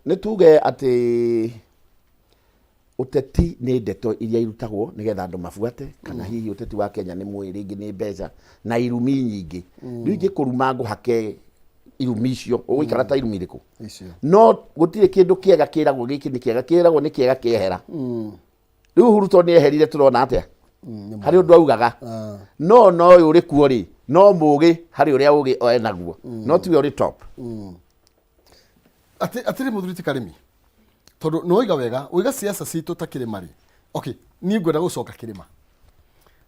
Nĩ tuge atĩ ũteti nĩ ndeto iria irutagwo nĩgetha andũ mabuate, kana hihi ũteti wa Kenya nĩ mwĩ rĩngĩ nĩ mbeca na irumi nyingĩ. Rĩu ingĩkũruma ngũhake irumi icio, ũgũikara ta irumi irĩkũ? Icio. No gũtirĩ kĩndũ kĩega kĩragwo gĩkĩ nĩ kĩega, kĩragwo nĩ kĩega kĩehera. Rĩu Uhuru tondũ nĩ eherire tũrona atĩa? Harĩ ũndũ augaga. No no ũyũ ũrĩ kuo rĩ, no mũgĩ harĩ ũrĩa ũgĩ enaguo. No tiwe ũrĩ top. Atĩ atĩrĩ mũthuri ti Karĩmi, tondũ nĩ waiga wega, waiga siasa citũ ta kĩrĩma rĩ. Okay, niĩ ngwenda gũcoka kĩrĩma.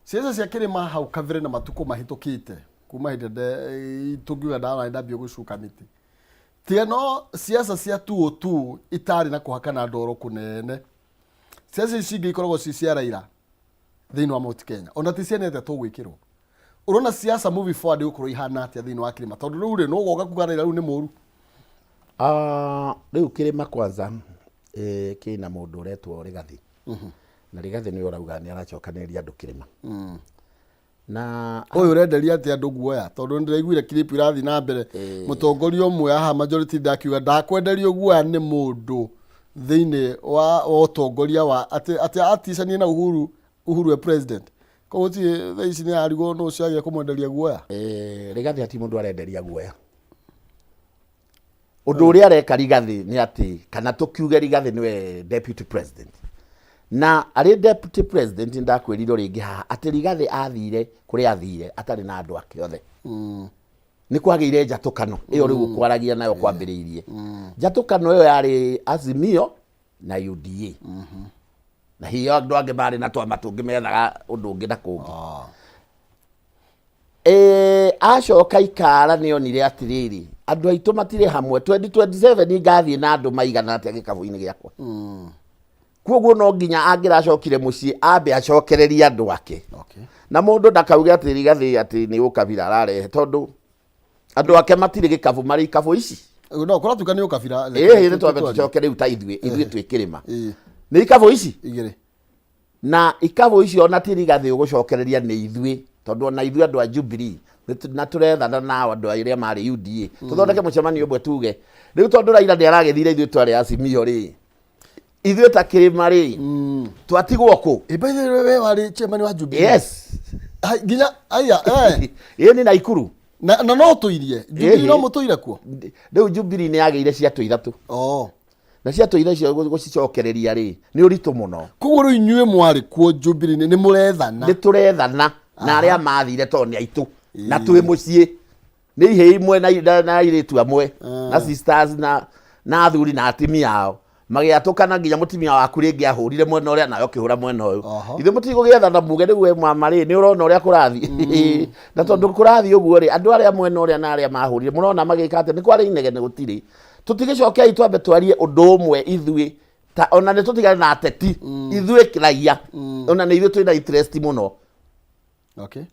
Siasa cia kĩrĩma hau kabere na matukũ mahĩtũkĩte kuma hĩndĩ ĩrĩa tũngiuga ndara ndambia gũcuka mĩtĩ. Tiga no siasa cia tuo tu itarĩ na kũhakana ndoro kũnene. Siasa ici ingĩ ikoragwo ci cia Raila thĩinĩ wa Mount Kenya. Ona ti ciene atĩa tũgwĩkĩrwo. Ũrona siasa moving forward igũkorwo ihana atĩa thĩinĩ wa kĩrĩma? Tondũ rĩu rĩ, nũ ũgoka kuga Raila rĩu nĩ mũru? Ah, rĩu kĩrĩma kwanza kĩna mũndũ ũretwo Rigathi. Na Rigathi nĩwe ũrauga nĩ aracokanĩrĩria andũ kĩrĩma. Na Ũyũ ũrenderia atĩ andũ guoya? Tondũ nĩ ndĩraiguire clip irathiĩ na mbere, mũtongoria ũmwe haha majority leader akiuga ndakwenderio guoya nĩ mũndũ thĩinĩ wa ũtongoria wa atĩ atĩ aticanie na Uhuru, Uhuru e president. Koguo ti thaa ici nĩ ararigwo nũ ũcio agĩa kũmwenderia guoya. Rigathi hati mũndũ arenderia guoya. Ũndũ ũrĩa areka Rigathi nĩ atĩ, kana tũkiuge Rigathi nĩwe deputy president, na arĩ deputy president ndakwĩrire rĩngĩ haha atĩ Rigathi athire kũrĩa athire atarĩ na andũ ake othe. Nĩ kwagĩire njatũkano ĩyo rĩu ũkwaragia nayo kwambĩrĩirie. Njatũkano ĩyo yarĩ Azimio na UDA. Na hihi andũ angĩ marĩ na twama tũngĩ methaga ũndũ ũngĩ na kũngĩ. Acoka ikara nĩ onire atĩrĩrĩ, andũ aitũ matirĩ hamwe, 2027 ngathiĩ na andũ maigana atĩa gĩkabũ-inĩ gĩakwa. Koguo no nginya angĩracokire mũciĩ ambe acokererie andũ ake. Na mũndũ ndakauge atĩ Rigathĩ atĩ nĩ ũkabira ararehe, tondũ andũ ake matirĩ gĩkabũ, marĩ ikabũ ici. No kũratuĩka nĩ ũkabira. Ĩĩ, nĩ twambe tũcoke rĩu ta ithuĩ, ithuĩ twĩ kĩrĩma. Nĩ ikabũ ici? Igĩrĩ. Na ikabũ icio ona ti Rigathĩ ũgũcokereria nĩ ithuĩ, tondũ ona ithuĩ andũ a Jubilee na tũrethana na andũ arĩa marĩ UDA tũthondeke mũcemanio ũmwe tuge rĩu tondũ Raila nĩ aragĩthire ithuĩ twarĩ Azimio rĩ, ithuĩ ta kĩrĩma rĩ, twatigwo kũ? Ĩ, by the way, we warĩ chairman wa Jubilee? Yes. Ai, nginya aya, Ĩĩ, nĩ Naikuru. Na no tũirie Jubilee, no mũtũire kuo? Rĩu Jubilee nĩ yagĩire ciatũ ithatũ. Na ciatũ ithatũ icio gũcicokereria rĩ nĩ ũritũ mũno. Koguo rĩu inyuĩ mwarĩ kuo Jubilee nĩ mũrethana? Nĩ tũrethana na arĩa mathire tondũ nĩ aitũ na twĩ mũciĩ nĩ ihĩĩ imwe na airĩtu amwe na sisters na athuri na atimia ao magĩatũkana nginya mũtumia waku rĩngĩ ahũrire mwena ũrĩa nawe ũkĩhũra mwena ũyũ. Ithuĩ mũtigũgĩethana muge rĩu we mama rĩ nĩ ũrona ũrĩa kũrathiĩ, na tondũ kũrathiĩ ũguo rĩ, andũ arĩa mwena ũrĩa na arĩa mahũrire mũrona magĩka atĩa? Nĩ kwarĩ inegene gũtirĩ. Tũtigĩcokei twambe twarie ũndũ ũmwe ithuĩ ta ona nĩ tũtigane na ateti, ithuĩ raia, ona nĩ ithuĩ twĩna interest mũno.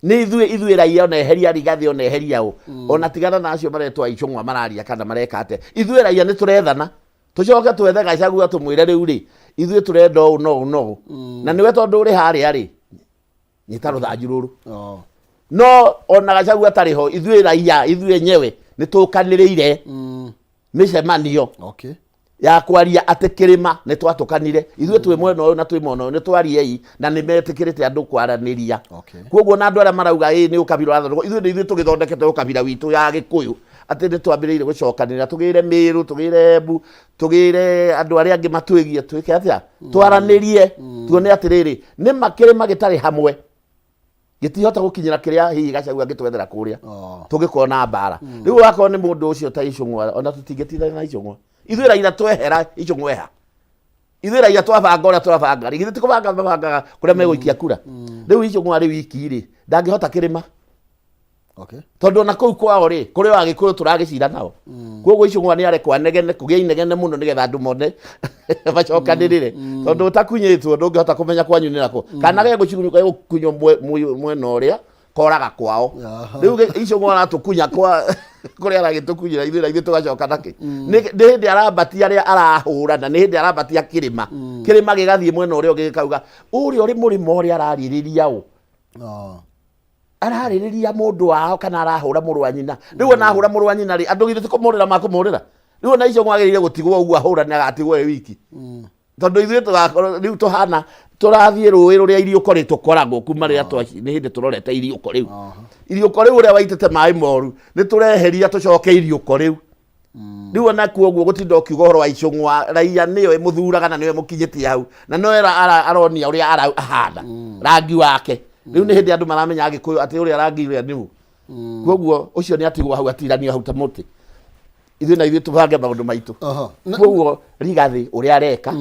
Nĩ ithuĩ raia, ona eheria Rigathĩ, ona eheria ũ, ona tigana na acio maretwo Icũng'wa mararia kana mareka atĩa, ithuĩ raia nĩ tũrethana. Tũcoke twethe Gachagua tũmwĩre rĩu rĩ ithuĩ tũrenda ũũ na ũũ na ũũ, na nĩwe tondũ ũrĩ harĩa rĩ nyita rũthanju rũrũ. No ona Gachagua atarĩ ho, ithuĩ raia ithuĩ enyewe nĩ tũkanĩrĩire mĩcemanio ya kwaria atĩ kĩrĩma nĩ twatũkanire ithuĩ twĩ mwena ũyũ na twĩ mwena ũyũ, nĩ twariei na nĩ metĩkĩrĩte andũ kwaranĩria. Koguo na andũ arĩa marauga ĩ nĩ ũkabira ũrathondekwo, ithuĩ nĩ ithuĩ tũgĩthondekete ũkabira witũ ya Gĩkũyũ, atĩ nĩ twambĩrĩire gũcokanĩrĩra, tũgĩre Mĩrũ, tũgĩre Embu, tũgĩre andũ arĩa angĩ matwĩgie, twĩke atĩa, twaranĩrie, tuone atĩrĩrĩ nĩ ma kĩrĩma gĩtarĩ hamwe gĩtihota gũkinyĩra kĩrĩa hihi Gachagua angĩtwethera kũrĩa. Tũngĩkorwo na mbara rĩu wakorwo nĩ mũndũ ũcio ta Icũng'wa, ona tũtingĩtindana na Icũng'wa. Ithuĩ raia twehera Icũng'wa eha, ithuĩ raia twabanga ũrĩa twabanga rĩ, githĩ ti kũbanga mabangaga kũrĩa megũikia kura? Rĩu Icũng'wa rĩu iki rĩ ndangĩhota kĩrĩma. Tondũ ona kũu kwao rĩ kũrĩ o Agĩkũyũ tũragĩcira nao. Koguo Icũng'wa nĩ arekwo anegene, kũgĩa inegene mũno nĩgetha andũ mone macokanĩrĩre, tondũ ũtakunyĩtwo ndũngĩhota kũmenya kwanyu nĩ nakũ, kana gegũkunywo mwena ũrĩa koraga kwao. Rĩu Icũng'wa aratũkunya kwa kũrĩa aragĩtũkunyĩra ithuĩ na ithuĩ tũgacoka nakĩ? Nĩ hĩndĩ arambatia arĩa arahũrana, nĩ hĩndĩ arambatia kĩrĩma, kĩrĩma gĩgathiĩ mwena ũrĩa ũngĩ gĩkauga ũrĩa ũrĩ mũrĩmo ũrĩa ararĩrĩria ũ, ararĩrĩria mũndũ wao kana arahũra mũrũ wa nyina. Rĩu ona ahũra mũrũ wa nyina rĩ, andũ githĩ ti kũmũrĩra makũmũrĩra? Rĩu ona icio mwagĩrĩire gũtigwo ũguo ahũrane agatigwo e wiki, tondũ ithuĩ tũgakorwo rĩu tũhana tũrathiĩ rũĩ rũrĩa iriũko rĩtũkoragwo kuma rĩrĩa twaci nĩ hĩndĩ tũrorete iriũko rĩu. Iriũko rĩu ũrĩa waitĩte maĩ moru nĩ tũreheria tũcoke iriũko rĩu. Rĩu ona kuo ũguo gũtinda ũkiuga ũhoro wa icũng'wa, raia nĩyo ĩmũthuraga na nĩyo ĩmũkinyĩtie hau, na no aronia ũrĩa ahana rangi wake. Rĩu nĩ hĩndĩ andũ maramenya Agĩkũyũ atĩ ũrĩa rangi ũrĩa nĩũ. Koguo ũcio nĩ atigwo hau atiranio hau ta mũtĩ, ithuĩ na ithuĩ tũbange maũndũ maitũ. Koguo Rigathĩ ũrĩa areka,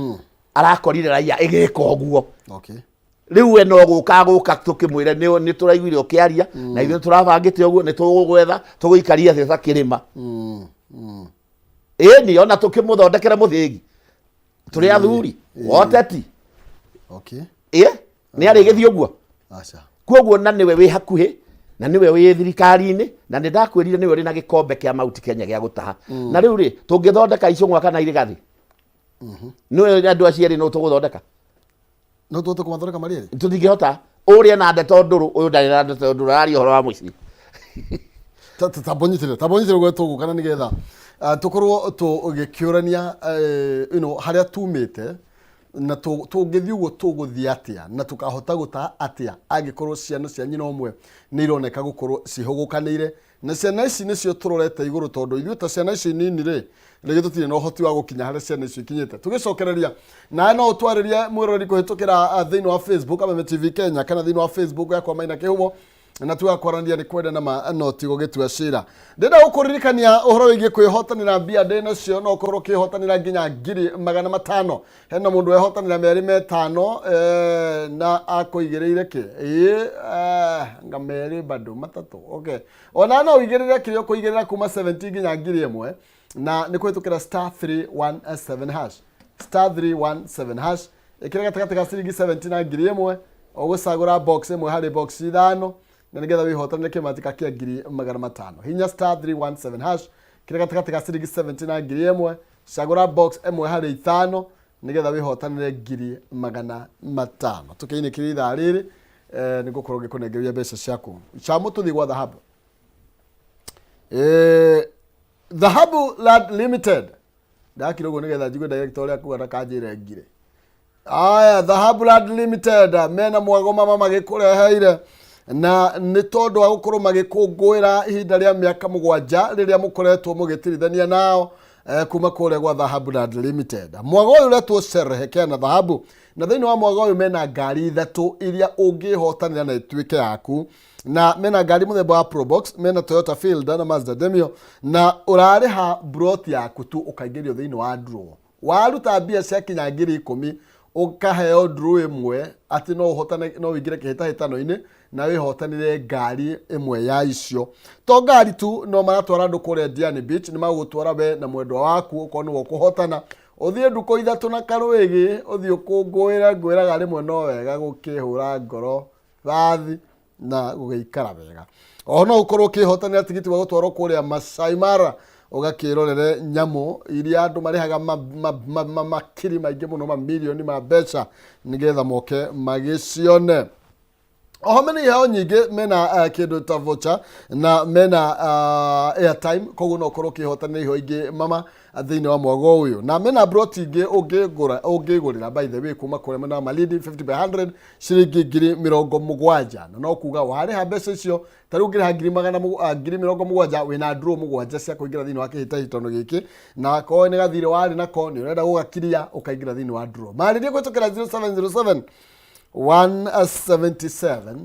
arakorire raia ĩgĩka ũguo. Rĩu we no gũka gũka tũkĩmwĩre nĩ tũraiguire ũkĩaria na ithuĩ tũrabangĩte ũguo, nĩ tũgũgwetha tũgũikaria thĩ ta kĩrĩma. Ĩni ona tũkĩmũthondekere mũthĩgi tũrĩ athuri woteti. Ĩ nĩ arĩgĩthiĩ ũguo. Aca. Koguo na nĩwe wĩ hakuhĩ na nĩwe wĩ thirikari-inĩ, na nĩ ndakwĩrire nĩwe ũrĩ na gĩkombe kĩa Mount Kenya gĩa gũtaha. Na rĩu rĩ, tũngĩthondeka icũng'wa kana Irĩgathĩ, nĩwe andũ acio erĩ no tũgũthondeka? No tũhote kũmathondeka marĩ erĩ? Tũtingĩhota. Ũrĩa na ndeto ndũrũ, ũyũ ndarĩ na ndeto ndũrũ, araria ũhoro wa mũciĩ. Tambonyitĩrĩre ũguo tũgũka na nĩgetha tũkorwo tũgĩkĩũrania harĩa tumĩte na tũngĩthiĩ ũguo tũgũthiĩ atĩa na tũkahota gũtaha atĩa angĩkorwo ciana cia nyina ũmwe nĩ ironeka gũkorwo cihũgũkanĩire, na ciana ici nĩcio tũrorete igũrũ, tondũ ithuĩ ta ciana ici nini rĩ, rĩngĩ tũtirĩ na ũhoti wa gũkinya harĩa ciana icio ikinyĩte. Tũgĩcokereria nawe no ũtwarĩrie mwĩroreri kũhĩtũkĩra thĩinĩ wa Facebook Kameme TV Kenya kana thĩinĩ wa Facebook yakwa Maina Kĩhumo, na tuga kwaranĩria nĩ kwenda na ma no ti gũgĩtua cira. Ndĩrenda gũkũririkania ũhoro wĩgiĩ kwĩhotanĩra mbia ndĩ nacio, no ũkorwo ũkĩhotanĩra nginya 500,000. Hena mũndũ wehotanĩra merĩ metano na akũigĩrĩire kĩ ĩĩ nga merĩ bado matatũ. Okay, ona no ũigĩrĩre kĩrĩa ũkũigĩrĩra kuma 70 nginya 1000, na nĩ kũhĩtũkĩra star 317 hash, star 317 hash. Ĩkĩra gatagatĩ ga ciringi 70 na 1000, ũgũcagũra box ĩmwe harĩ box ithano na nĩgetha wĩhotanĩre kĩmatika kĩa 500,000. Hinya star 317 hash, kĩrĩa gatagatĩ ga ciringi 70 na 1000, cagũra box ĩmwe harĩ ithano nĩgetha wĩhotanĩre 500,000. Tũkĩinĩkĩria ithaa rĩrĩ nĩ ngũkorwo ngĩkũnengeria mbeca ciaku. Camu tũthiĩ gwa Dhahabu. Dhahabu Land Limited, ndakira ũguo nĩgetha njigue director ũrĩa kuga ndakanjĩre ngire. Aya, Dhahabu Land Limited mena mwago mama magĩkũreheire, na nĩ tondũ wa gũkorwo magĩkũngũĩra ihinda rĩa mĩaka 7 rĩrĩa mũkoretwo mũgĩtirithania nao kuma kũrĩa gwa Dhahabu Land Limited. Mwago ũyũ ũretwo Sherehekea na Dhahabu, na thĩinĩ wa mwago ũyũ mena ngari ithatũ iria ũngĩhotanĩra na ĩtuĩke yaku, na mena ngari mũthemba wa Probox, mena Toyota Fielder na Mazda Demio, na ũrarĩha broti yaku tu ũkaingĩrio thĩinĩ wa draw. Waruta mbia cia kinya 10,000 ũkaheo draw ĩmwe atĩ no ũhotane, no ũingĩre kĩhĩtahĩtano-inĩ na wĩhotanĩre ngari ĩmwe ya icio. To ngari tu, no maratwara andũ kũrĩa Diani Beach, nĩ magũgũtwara we na mwendwa waku okorwo nĩwe ũkũhotana, ũthiĩ ndukũ ithatũ na karwĩgĩ, ũthiĩ ũkũngũĩre. Ngwĩraga rĩmwe no wega gũkĩhũra ngoro thathi na gũgĩikara wega. Oho no ũkorwo ũkĩhotanĩra tigiti wa gũtwarwo kũrĩa Masai Mara ũgakĩrorere nyamũ iria andũ marĩhaga makiri maingĩ mũno, mamirioni ma mbeca nĩgetha moke magĩcione. Oho mena iheo nyingĩ, mena kĩndũ ta voucher na mena airtime, koguo no ũkorwo ũkĩhotanĩra iheo ingĩ mama thĩinĩ wa mwago ũyũ, na mena broti ingĩ ũngĩgũra ũngĩgũrĩra by the way kuma kũrĩa mwena wa Malindi 50 by 100 ciringi 70,000, na no kuga warĩha mbeca icio ta rĩu ũngĩrĩha ngiri magana 70,000 wĩna draw mũgwanja cia kũingĩra thĩinĩ wa kĩhĩtahĩtano gĩkĩ, na korwo nĩ gathirĩ warĩ nako nĩ ũrenda gũgakiria ũkaingĩra thĩinĩ wa draw. Marĩrie kũhĩtũkĩra 0707 177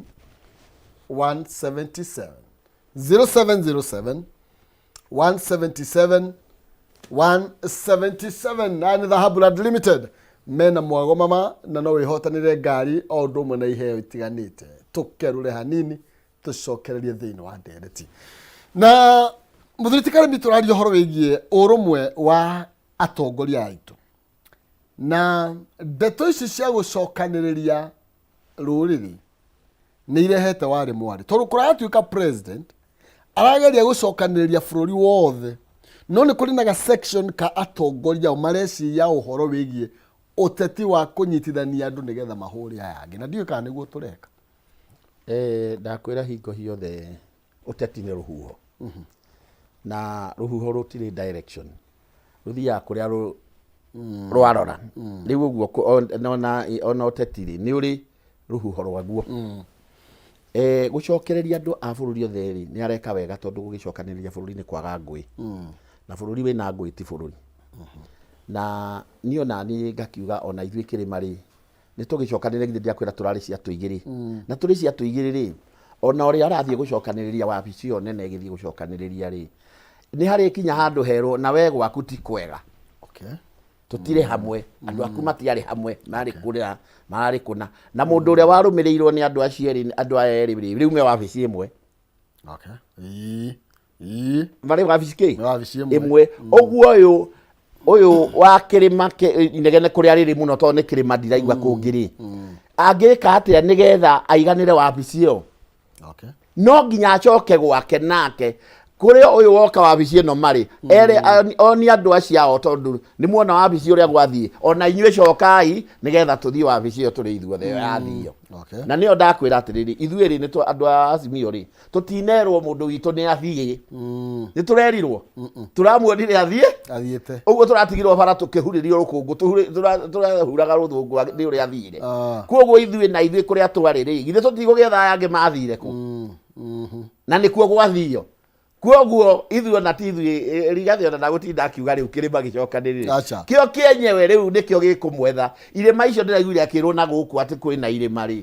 177, 0707 177 177. Na nĩ Dhahabu Land Limited mena mwago mama, na no wĩhotanĩre ngari o ũndũ ũmwe na iheo itiganĩte. Tũkerũre hanini tũcokererie thĩinĩ wa ndereti na mũthuri ti Karĩmi. Tũraria ũhoro wĩgiĩ ũrũmwe wa atongoria aitũ na ndeto ici cia gũcokanĩrĩria rũrĩrĩ nĩ irehete warĩ mwarĩ, tondũ kũratuĩka president arageria gũcokanĩrĩria bũrũri wothe, no nĩ kũrĩ na ga section ka atongoria ao mareciria ũhoro wĩgiĩ ũteti wa kũnyitithania andũ nĩgetha mahũre aya angĩ, na ndiũĩ kana nĩguo tũreka. Ndakwĩra hingo ciothe ũteti nĩ rũhuho, na rũhuho rũtirĩ direction. Rũthiaga kũrĩa rwarora. Rĩu ũguo ona ũteti rĩ, nĩ ũrĩ rũhuho rwaguo. Gũcokereria andũ a bũrũri othe rĩ, nĩ areka wega tondũ gũgĩcokanĩrĩria bũrũri nĩ kwaga ngũĩ. Na bũrũri wĩna ngũĩ ti bũrũri. Na niĩ ona niĩ ngakiuga ona ithuĩ kĩrĩma rĩ, nĩ tũgĩcokanĩrĩria githĩ ndiakwĩra tũrarĩ ciatũ igĩrĩ. Na tũrĩ ciatũ igĩrĩ rĩ, ona ũrĩa arathiĩ gũcokanĩrĩria wabici ĩyo nene ĩgĩthiĩ gũcokanĩrĩria rĩ, nĩ harĩ kinya handũ herwo na we gwaku ti kwega. Tũtirĩ hamwe, andũ aku matiarĩ hamwe, marĩ kũrĩa, mararĩ kũna. Na mũndũ ũrĩa warũmĩrĩirwo nĩ andũ acio erĩ, andũ aya erĩ rĩ, rĩu me wabici ĩmwe. Ĩĩ. Ĩĩ. Marĩ wabici kĩ? Nĩ wabici ĩmwe. Ĩmwe. Ũguo ũyũ ũyũ wa kĩrĩma inegene kũrĩa rĩrĩ mũno tondũ nĩ kĩrĩma ndiraigua kũngĩ rĩ. Angĩka atĩa nĩgetha aiganĩre wabici ĩyo? No nginya acoke gwake nake kũrĩa ũyũ woka wabici ĩno marĩ ere oni andũ acio ao tondũ nĩ muona wabici ũrĩa gwathiĩ, ona inyuĩ cokai nĩgetha tũthiĩ wabici ĩyo tũrĩ ithuothe ĩyo yathio. Na nĩyo ndakwĩra atĩrĩrĩ, ithuĩ rĩ, nĩ andũ a Azimio rĩ, tũtinerwo mũndũ witũ nĩ athiĩ. Nĩ tũrerirwo tũramuonire athiĩ athiĩte ũguo tũratigirwo bara tũkĩhurĩrio rũkũngũ, tũrahuraga rũthũngũ nĩ ũrĩa athire. Koguo ithuĩ na ithuĩ kũrĩa twarĩ rĩ, githĩ tũtigũgĩetha aya angĩ mathire kũ? Na nĩkuo gwathio. Koguo ithuĩ ona ti ithuĩ, Rigathĩ ona ndagũtinda akiuga rĩu kĩrĩma gĩcokanĩrĩre. Aca. Kĩo kĩenyewe rĩu nĩkĩo gĩkũmwetha. Irĩma icio ndĩraiguire akĩrwo na gũkũ atĩ kwĩna irĩma rĩ,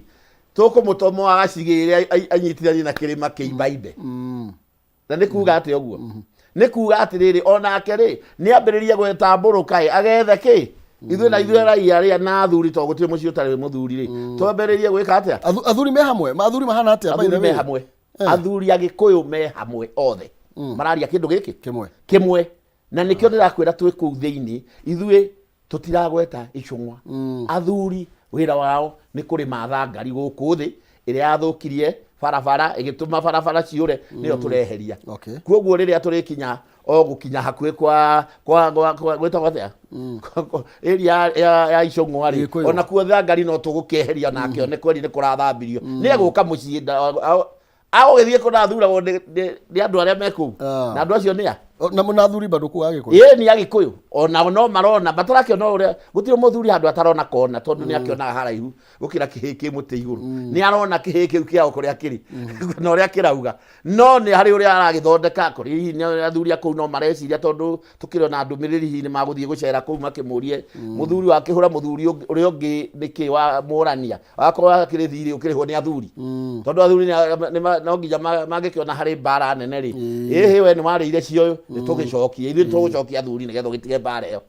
tũkũmũtomoa agacigĩre anyitithanie na kĩrĩma kĩimbaimbe. Na nĩ kuga atĩ ũguo nĩ kuga atĩrĩrĩ, onake rĩ, nĩ ambĩrĩrie gwĩtambũrũka ĩ, agethe kĩ ithuĩ na ithuĩ raia rĩ na athuri, tondũ gũtirĩ mũciĩ ũtarĩ mũthuri rĩ, twambĩrĩrie gwĩka atĩa? Athuri me hamwe, athuri mahana atĩa, by Athuri the me way? hamwe. Athuri Agĩkũyũ me hamwe othe, mararia kĩndũ gĩkĩ kĩmwe. Kĩmwe. Na nĩkĩo ndĩrakwĩra twĩ kũu thĩinĩ ithuĩ tũtiragweta icũng'wa. Athuri wĩra wao nĩ kũrĩma thangari gũkũ thĩ ĩrĩa yathũkirie barabara, ĩgĩtũma barabara ciũre, nĩyo tũreheria. Koguo rĩrĩa tũrĩkinya o gũkinya hakuhĩ kwa gwĩtagwo atĩa, area ya icũng'wa rĩ, Gĩkũyũ. Ona kuo thangari no tũgũkĩeheria nake one kweri nĩ kũrathambirio. Nĩ egũka mũciĩ agũgĩthiĩ kũnathuragwo nĩ andũ arĩa me kũu. Na andũ acio nĩ a? O, na athuri bado kũu Agĩkũyũ? Ĩĩ, nĩ Agĩkũyũ onao no marona, matarakĩona ũrĩa gũtirĩ mũthuri handũ atarona kona, tondũ nĩ akĩonaga haraihu gũkĩra kĩhĩ kĩ mũtĩ igũrũ. Nĩ arona kĩhĩ kĩu kĩao kũrĩa kĩrĩ na ũrĩa kĩrauga, no nĩ harĩ ũrĩa aragĩthondeka kũrĩ hihi nĩ athuri a kũu no mareciria, tondũ tũkĩrĩ ona ndũmĩrĩri hihi nĩ magũthiĩ gũcera kũu makĩmũrie mũthuri wakĩhũra mũthuri ũrĩa ũngĩ nĩkĩ wa mũrania wakorwo akĩrĩ thirĩ ũkĩrĩhwo nĩ athuri, tondũ athuri no nginya mangĩkĩona harĩ mbara nene rĩ, ĩhĩ we nĩ warĩire cio, nĩ tũgĩcokie ithuĩ, tũgũcokia athuri nĩgetha ũgĩtige mbara ĩyo.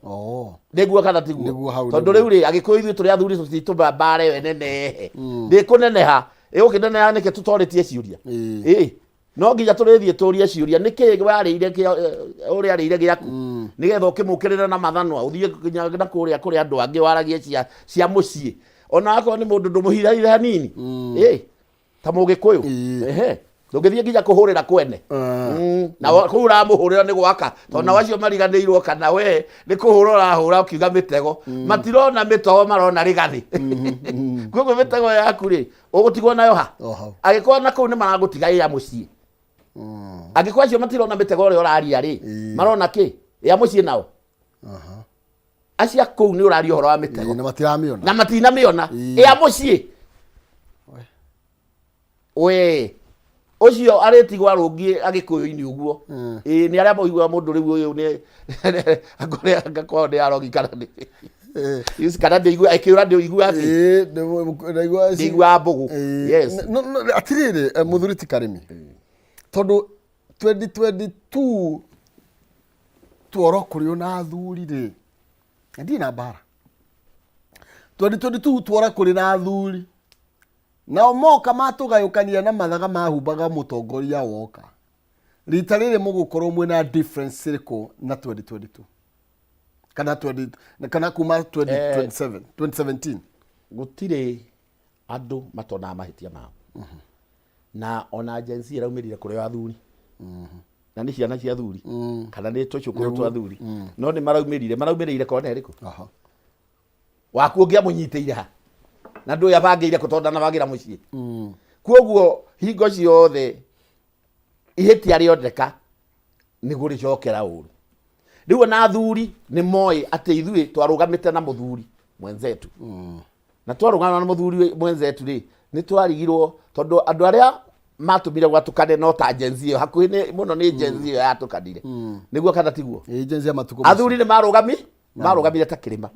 Nĩguo kana tiguo? Nĩguo hau. Tondũ Nĩguo. Rĩu rĩ, Agĩkũyũ ithuĩ tũrĩ athuri, tũtitũma mbara ĩyo ĩnenehe, ndĩkũneneha, ĩgũkĩneneha nĩkĩ tũtorĩtie ciũria? Ĩĩ, no nginya tũrĩthiĩ tũrie ciũria, nĩkĩ warĩire ũrĩa arĩire gĩaku, nĩgetha ũkĩmũkĩrĩra na mathanwa ũthiĩ nginya na kũrĩa kũrĩ andũ angĩ waragie cia mũciĩ, ona akorwo nĩ mũndũ ndũmũhithaire hanini. Ĩĩ, ta Mũgĩkũyũ. Ehe, ndũngĩthiĩ nginya kũhũrĩra kwene. Na kũu ũramũhũrĩra nĩ gwaka, tondũ nao acio mariganĩirwo kana we nĩ kũhũra ũrahũra ũkiuga mĩtego, matirona mĩtego, marona rĩgathĩ. Koguo mĩtego yaku rĩ, ũgũtigwo nayo ha? O hau. Angĩkorwo na kũu nĩ maragũtiga ĩ ya mũciĩ, angĩkorwo acio matirona mĩtego ũrĩa ũraria rĩ, marona kĩ ya mũciĩ nao? Acio a kũu nĩ ũraria ũhoro wa mĩtego. Ĩĩ, na matiramĩona. Na matinamĩona. Ĩ ya mũciĩ we ũcio arĩtigwo arũngiĩ Agĩkũyũ-inĩ ũguo. Ĩĩ, nĩ arĩa maiguaga mũndũ rĩu ũyũ nĩ ngakorwo nĩ arogi kana nĩ kana ndĩigua ĩkĩũra ndĩigua atĩ Ĩĩ, ndaigua ndĩiguaga mbũgũ. Yes. No, atirĩrĩ, mũthuri ti Karĩmi, tondũ 2022 tuoro kũrĩ ona athuri rĩ, na ndirĩ na mbara. 2022 tuora kũrĩ na athuri, nao moka matũgayũkania na mathaga mahumbaga mũtongoria woka. Rita rĩrĩ mũgũkorwo mwĩna difference ĩrĩkũ na 2022 kana 20 kana kuma 2027 2017? Gũtirĩ andũ matonaga mahĩtia mao, na ona Gen Z ĩraumĩrire kũrĩ athuri, na nĩ ciana cia athuri kana nĩ tũcũkũrũ twa athuri, no nĩ maraumĩrĩire kona ĩrĩkũ? Waku ũngĩamũnyitĩire ha na ndũĩ abangĩire kũ, tondũ ndanabangĩra mũciĩ. Koguo hingo ciothe ihĩtia rĩoneka nĩ gũrĩcokera ũru. Rĩu ona athuri nĩ moĩ atĩ ithuĩ twarũgamĩte na mũthuri mwenzetu. Na twarũgama na mũthuri mwenzetu rĩ, nĩ twarigirwo tondũ andũ arĩa matũmire gwatũkane no ta Gen Z ĩyo, hakuhĩ mũno nĩ Gen Z ĩyo yatũkanire. Nĩguo kana tiguo? Ĩĩ, Gen Z ya matukũ macio. Athuri nĩ marũgamire ta kĩrĩma.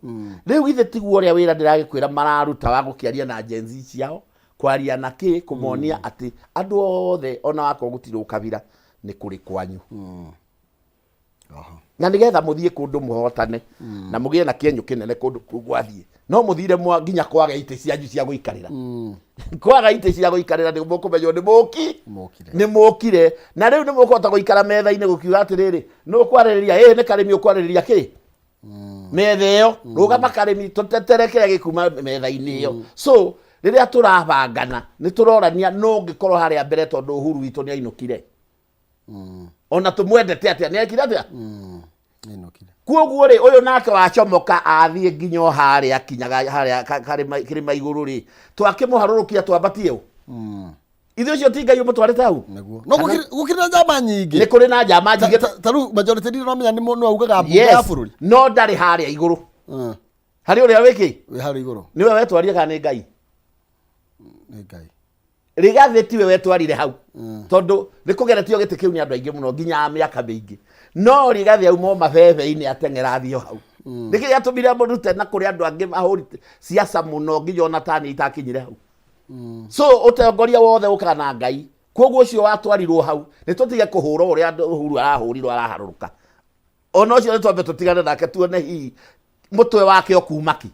Rĩu githĩ tiguo ũrĩa wĩra ndĩragĩkwĩra mararuta wa gũkĩaria na Gen Z ciao, kwaria na kĩ, kũmonia atĩ andũ othe ona wakorwo gũtirĩ ũkabira nĩ kũrĩ kwanyu. Na nĩgetha mũthiĩ kũndũ mũhotane na mũgĩe na kĩenyũ kĩnene kũndũ kũu gwathiĩ, no mũthire nginya kwaga itĩ cianyu cia gũikarĩra. Kwaga itĩ cia gũikarĩra nĩ mũkũmenywo nĩ mũki Mũkire. Nĩ mũkire, na rĩu nĩ mũkũhota gũikara metha-inĩ gũkiuga atĩrĩrĩ, nĩ ũkwarĩrĩria ĩ nĩ karĩmi ũkwarĩrĩria kĩ metha ĩyo, rũgama karĩmi tũtetere kĩrĩa gĩkuma metha-inĩ ĩyo. So rĩrĩa tũrabangana nĩ tũrorania no ũngĩkorwo harĩa mbere, tondũ Uhuru witũ nĩ ainũkire. Ona tũmwendete atĩa, nĩ ekire atĩa? Ainũkire. Kuoguo rĩ, ũyũ nake wacomoka athiĩ nginya o harĩa kinyaga harĩa kĩrĩma igũrũ rĩ, twakĩmũharũrũkia twambatie ũ? Ithuĩ ũcio ti Ngai ũmũtwarĩte hau. Nĩguo no gũkĩrĩ na njamba nyingĩ. Nĩ kũrĩ na njamba nyingĩ. Ta rĩu majority leader no menya nĩ nĩ augaga mbunge ya bũrũri. No ndarĩ harĩa igũrũ. Harĩ ũrĩa wĩkĩ Wĩ harĩa igũrũ. Nĩwe wetwarire kana nĩ Ngai? Nĩ Ngai. Rigathĩ tiwe wetwarire hau, tondũ nĩ kũgeretio gĩtĩ kĩu nĩ andũ aingĩ mũno nginya mĩaka mĩingĩ, no Rigathĩ auma o mabebe-inĩ ateng'era athiĩ o hau. Nĩkĩ gĩatũmire mũrute na kũrĩ andũ angĩ ahũri siasa mũno nginya ona tani itakinyire hau? So ũtongoria wothe ũkaga na Ngai. Koguo ũcio watwarirwo hau, nĩ tũtige kũhũra ũrĩa andũ Uhuru arahũrirwo araharũrũka. Ona ũcio nĩ twambe tũtigane nake, tuone hihi mũtwe wake ũkuma ki,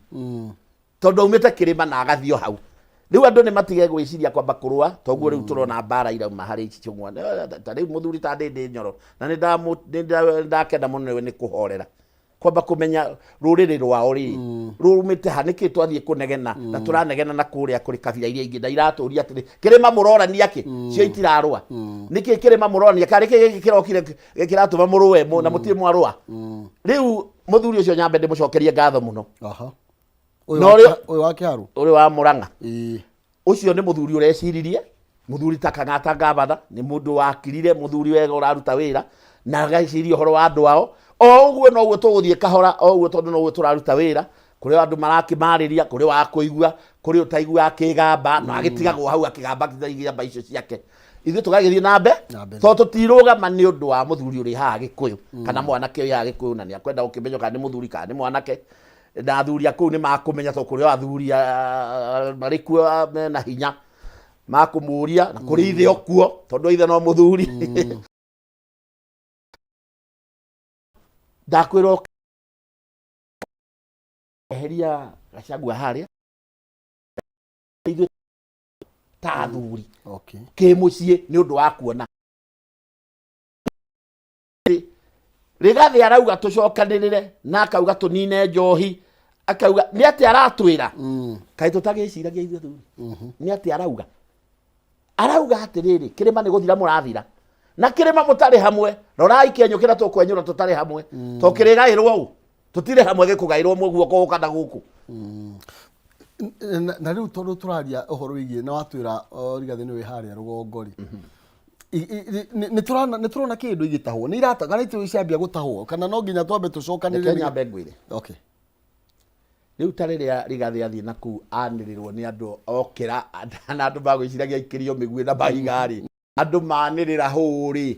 tondũ aumĩte kĩrĩma na agathiĩ o hau. Rĩu andũ nĩ matige gwĩciria kwamba kũrũa, toguo rĩu tũrona mbara irauma harĩ icũng'wa. Ta rĩu mũthuri ta Ndĩndĩ Nyoro, na nĩ ndakena mũno nĩ kũhorera kwamba kũmenya rũrĩrĩ rwao rĩ rũmĩte ha, nĩkĩ twathiĩ kũnegena na tũranegena na kũrĩa kũrĩ kabira iria ingĩ na iratũria atĩrĩ, kĩrĩma mũrorania kĩ? Cio itirarũa. Nĩkĩ kĩrĩma mũrorania? Karĩ kĩ gĩkĩ kĩrokire kĩratũma mũrũe na mũtirĩ mwarũa? Rĩu mũthuri ũcio nyambe ndĩmũcokerie ngatho mũno. Ũyũ Na ũyũ wa Kĩharũ. Ũrĩ wa Mũrang'a. Ĩĩ. Ũcio nĩ mũthuri ũreciririe, mũthuri ta Kang'ata Ngavana, nĩ mũndũ wakirire, mũthuri wega ũraruta wĩra na ageciria ũhoro wa andũ ao. O ũguo noguo tũgũthiĩ kahora, o ũguo tondũ noguo tũraruta wĩra, kũrĩ andũ marakĩmarĩria, kũrĩ wa kũigua, kũrĩ ũtaiguaga akĩgamba, na agĩtigagwo hau akĩgamba igamba icio ciake. Ithuĩ tũgagĩthiĩ na mbe Na mbere. tondũ tũtirũgama nĩ ũndũ wa mũthuri ũrĩ haha Gĩkũyũ kana mwanake ũrĩ haha Gĩkũyũ, na nĩ akwenda gũkĩmenywo kana nĩ mũthuri kana nĩ mwanake, na athuri a kũu nĩ makũmenya tondũ kũrĩ o athuri marĩ kuo mena hinya makũmũria, na kũrĩ ithe o kuo tondũ ithe no mũthuri. Ndakwĩra eheria Gachagua harĩa, ithuĩ ta athuri kĩmũciĩ nĩ ũndũ wa kuona Rigathĩ arauga tũcokanĩrĩre na akauga tũnine njohi, akauga nĩ atĩ aratwĩra kaĩ tũtagĩciragia ithuĩ athuri nĩ atĩ arauga arauga atĩrĩrĩ, kĩrĩma nĩ gũthira mũrathira na kĩrĩma mũtarĩ hamwe. Rorai kĩenyũ kĩrĩa tũkwenyũra tũtarĩ hamwe, to kĩrĩgaĩrwo ũ tũtirĩ hamwe, gĩkũgaĩrwo guoko gũka na gũkũ. Na rĩu tondũ tũraria ũhoro wĩgiĩ na watwĩra Rigathĩ nĩ wĩ harĩa rũgongo rĩ, nĩ tũrona kĩndũ igĩtahwo nĩ irata kana itũ ciambia gũtahwo kana no nginya twambe tũcokanĩrĩre? Reke nyambe ngwĩre. Rĩu ta rĩrĩa Rigathĩ athiĩ na kũu anĩrĩrwo nĩ andũ okĩra na andũ magwĩciragia aikĩrio mĩguĩ na mahiga rĩ, andũ manĩrĩra hũũ rĩ,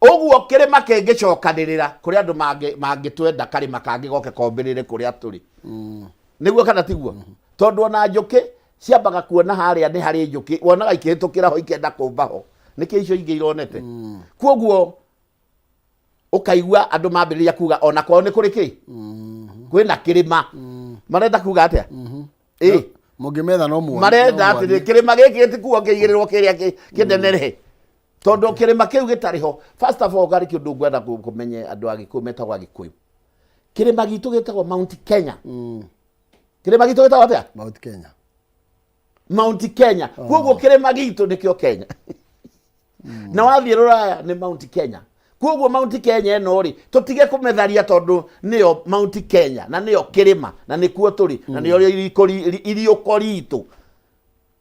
ũguo kĩrĩma kĩngĩcokanĩrĩra kũrĩ andũ mangĩtwenda karĩma kangĩ goke kombĩrĩre kũrĩa tũrĩ. Nĩguo kana tiguo? Tondũ ona njũkĩ ciambaga kuona harĩa nĩ harĩ njũkĩ, wonaga ikĩhĩtũkĩra ho ikenda kũmba ho, nĩkĩ icio ingĩ ironete? Kuoguo ũkaigua andũ mambĩrĩria kuga ona kwao nĩ kũrĩ kĩ kwĩna kĩrĩma. Marenda kuga atĩa? Ĩ Mũngĩmetha no muone. Marenda no atĩrĩ, mwarie. kĩrĩma gĩkĩ gĩtikuo kĩigĩrĩrwo kĩrĩa kĩnene tondũ kĩrĩma kĩu gĩtarĩ ho. First of all, garĩ kĩũndũ ngwenda kũmenye, andũ a Gĩkũyũ metagwo Agĩkũyũ, kĩrĩma gitũ gĩtagwo Mount Kenya. Kĩrĩma gitũ gĩtagwo atĩa? Mount Kenya. Mount Kenya. Koguo kĩrĩma gitũ nĩkĩo Kenya, na wathiĩ rũraya nĩ Mount Kenya. Koguo Mount Kenya ĩno rĩ, tũtige kũmetharia tondũ nĩyo Mount Kenya na nĩyo kĩrĩma na nĩkuo tũrĩ na nĩyo iriũko ritũ.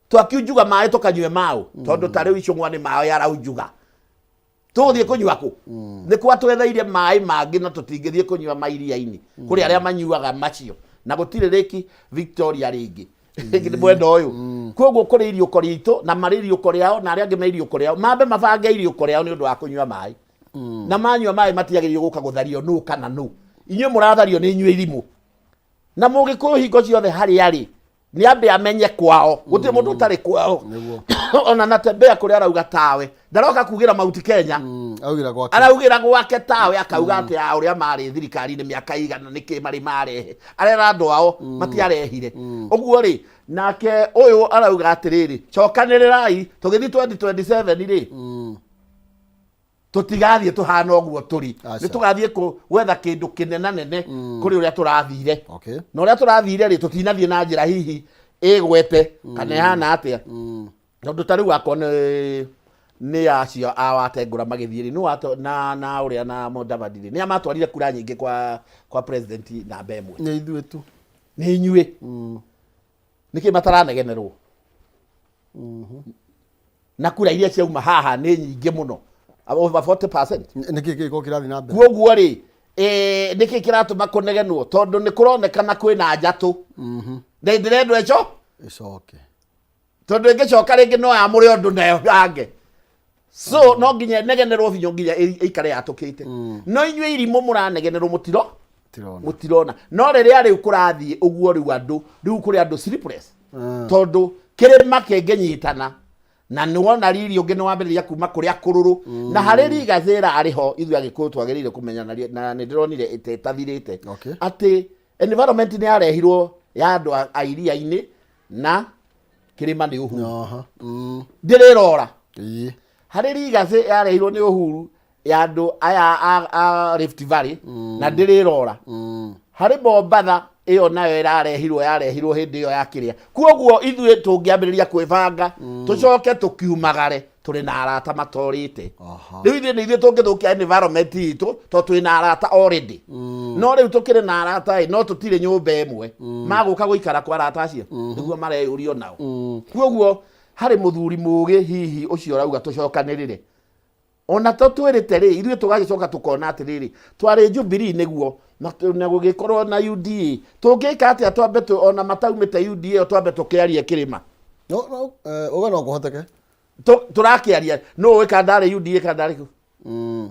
Twakiunjuga maĩ tũkanyue maũ, tondũ ta rĩu icũng'wa nĩ maĩ araunjuga. Tũgũthiĩ kũnyua kũ? Nĩ kwa twetheire maĩ mangĩ na tũtingĩthiĩ kũnyua ma iria-inĩ. Kũrĩ arĩa manyuaga macio na gũtirĩ Lake Victoria rĩngĩ. Nĩ mwena ũyũ. Koguo kũrĩ iriũko ritũ na marĩ iriũko rĩao na arĩa angĩ me iriũko rĩao. Mambe mabange iriũko rĩao nĩ ũndũ wa kũnyua maĩ. Na manyua maĩ matiagĩrĩirwo gũka gũthario nũ kana nũ. Inyuĩ mũrathario nĩ inyuĩ irimũ. Na Mũgĩkũyũ hingo ciothe harĩa arĩ nĩ ambe amenye kwao. Gũtirĩ mũndũ ũtarĩ kwao. Nĩguo. Ona Natembeya kũrĩa arauga tawe. Ndaroka kugĩra Mount Kenya. Augĩra gwake. Araugĩra gwake tawe akauga atĩ a ũrĩa marĩ thirikari-inĩ mĩaka igana nĩkĩ marĩ marehe. Arera andũ ao matiarehire. Ũguo rĩ, nake ũyũ arauga atĩrĩrĩ, cokanĩrĩrai tũgĩthiĩ 2027 rĩ. Tũtigathiĩ tũhana ũguo tũrĩ. Aca. Nĩ tũgathiĩ gwetha kĩndũ kĩnenanene kũrĩ ũrĩa tũrathire. Na ũrĩa tũrathire rĩ, tũtinathiĩ na njĩra hihi ĩgwete kana ĩhana atĩa. Tondũ ta rĩu akorwo nĩ acio a Watengũra magĩthiĩ rĩ, nĩ wato, na ũrĩa na Mudavadi rĩ, nĩ a matwarire kura nyingĩ kwa president namba ĩmwe. Nĩ ithuĩ tu. Nĩ inyuĩ. Nĩkĩ mataranegenerwo? Na kura iria ciauma haha nĩ nyingĩ mũno. Over 40%. Nĩkĩ gĩgĩkorwo kĩrathiĩ na mbere? Koguo rĩ, nĩkĩ kĩratũma kũnegenwo? Tondũ nĩ kũronekana kwĩna njatũ. Na ndĩrendwo ĩco? Ĩcoke. Tondũ ĩngĩcoka rĩngĩ no yamũre ũndũ nayo yange. So no nginya ĩnegenerwo biũ nginya ĩikare yatũkĩte. No inyuĩ irimũ mũranegenerwo mũtiro? Mũtirona. Mũtirona. No rĩrĩa rĩu kũrathiĩ ũguo rĩu andũ, rĩu kũrĩ andũ sleepless. Tondũ kĩrĩma kĩngĩnyitana na nĩ wona riri ũngĩ nĩ wambĩrĩria kuma kũrĩa kũrũrũ. Na harĩ Rigazera arĩ ho ithuĩ Agĩkũyũ twagĩrĩire kũmenya na nĩ ndĩronire ĩtathirĩte. Atĩ environment nĩ yarehirwo ya andũ a iria-inĩ na kĩrĩma nĩ Uhuru. Ndĩrĩrora. Harĩ Rigazĩ yarehirwo nĩ Uhuru ya andũ aya a Rift Valley na ndĩrĩrora. Harĩ Mombatha ĩyo nayo ĩrarehirwo, yarehirwo hĩndĩ ĩyo ya kĩrĩa. Kuoguo ithuĩ tũngĩambĩrĩria kwĩbanga, tũcoke tũkiumagare tũrĩ na arata matorĩte. Rĩu ithuĩ nĩ ithuĩ tũngĩthũkia environment itũ tondũ twĩ na arata already. No rĩu tũkĩrĩ na arata ĩ, no tũtirĩ nyũmba ĩmwe. Magũka gũikara kwa arata acio nĩguo mareyũria onao. Kuoguo harĩ mũthuri mũgĩ hihi ũcio ũrauga tũcokanĩrĩre. Ona to twĩrĩte rĩ, ithuĩ tũgagĩcoka tũkona atĩrĩrĩ, twarĩ Jubilee nĩguo, na gũgĩkorwo na UDA. Tũngĩka atĩa twambe ona mataumĩte UDA ĩyo twambe tũkĩarie kĩrĩma? No, no, ũguo no kũhoteke. Tũrakĩaria, nũ ũĩ kana ndarĩ UDA kana ndarĩ kũ?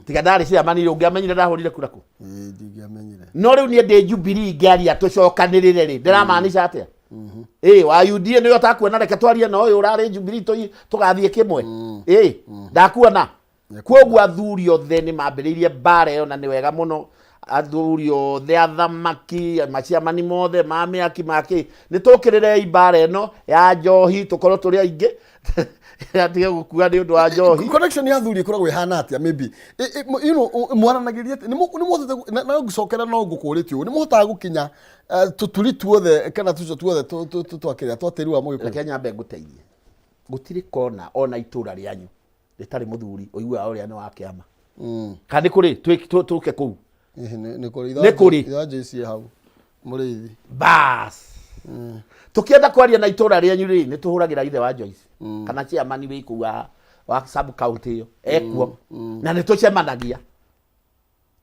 Tiga ndarĩ chairman rĩ, ũngĩamenyire ndahũrire kura kũ? Ĩĩ, ndingĩamenyire. No rĩu niĩ ndĩ Jubilee ngĩaria tũcokanĩrĩre rĩ, ndĩramaanisha atĩa? Ĩĩ, wa UDA nĩwe ũtakuona, reke twarie na ũyũ ũrarĩ Jubilee tũgathiĩ kĩmwe. Ĩĩ, ndakuona. Kwoguo athuri othe nĩ mambĩrĩirie mbara ĩyo na nĩ wega mũno. Athuri othe, athamaki, maciamani mothe, ma mĩaki, ma kĩ, nĩ tũkĩrĩrei mbara ĩno ya njohi, tũkorwo tũrĩ aingĩ. Atige gũkua nĩ ũndũ wa njohi. Connection ya athuri ĩkoragwo ĩhana atĩa? Maybe you know, mwaranagĩria atĩa? Nĩ mũhotete na ngũcokera no ngũkũrĩtie ũguo, nĩ mũhotaga gũkinya tũturi tuothe kana tũco tuothe twa kĩrĩa twa tĩri wa Mũgĩkũyũ? Reke nyambe ngũteithie. Gũtirĩ kona ona itũra rĩanyu rĩtarĩ mũthuri ũiguaga ũrĩa nĩ wa kĩama. Kana nĩ kũrĩ? Tũke kũu. Ĩhĩ, nĩ kũrĩ. Nĩ kũrĩ. Ithanjũ ici hau mũrĩithi. Bas. Tũkĩenda kwaria na itũra rĩanyu rĩ, nĩ tũhũragĩra ithe wa Joyce. Kana chairman wĩ kũu wa sub county ĩyo. Ekuo. Na nĩ tũcemanagia.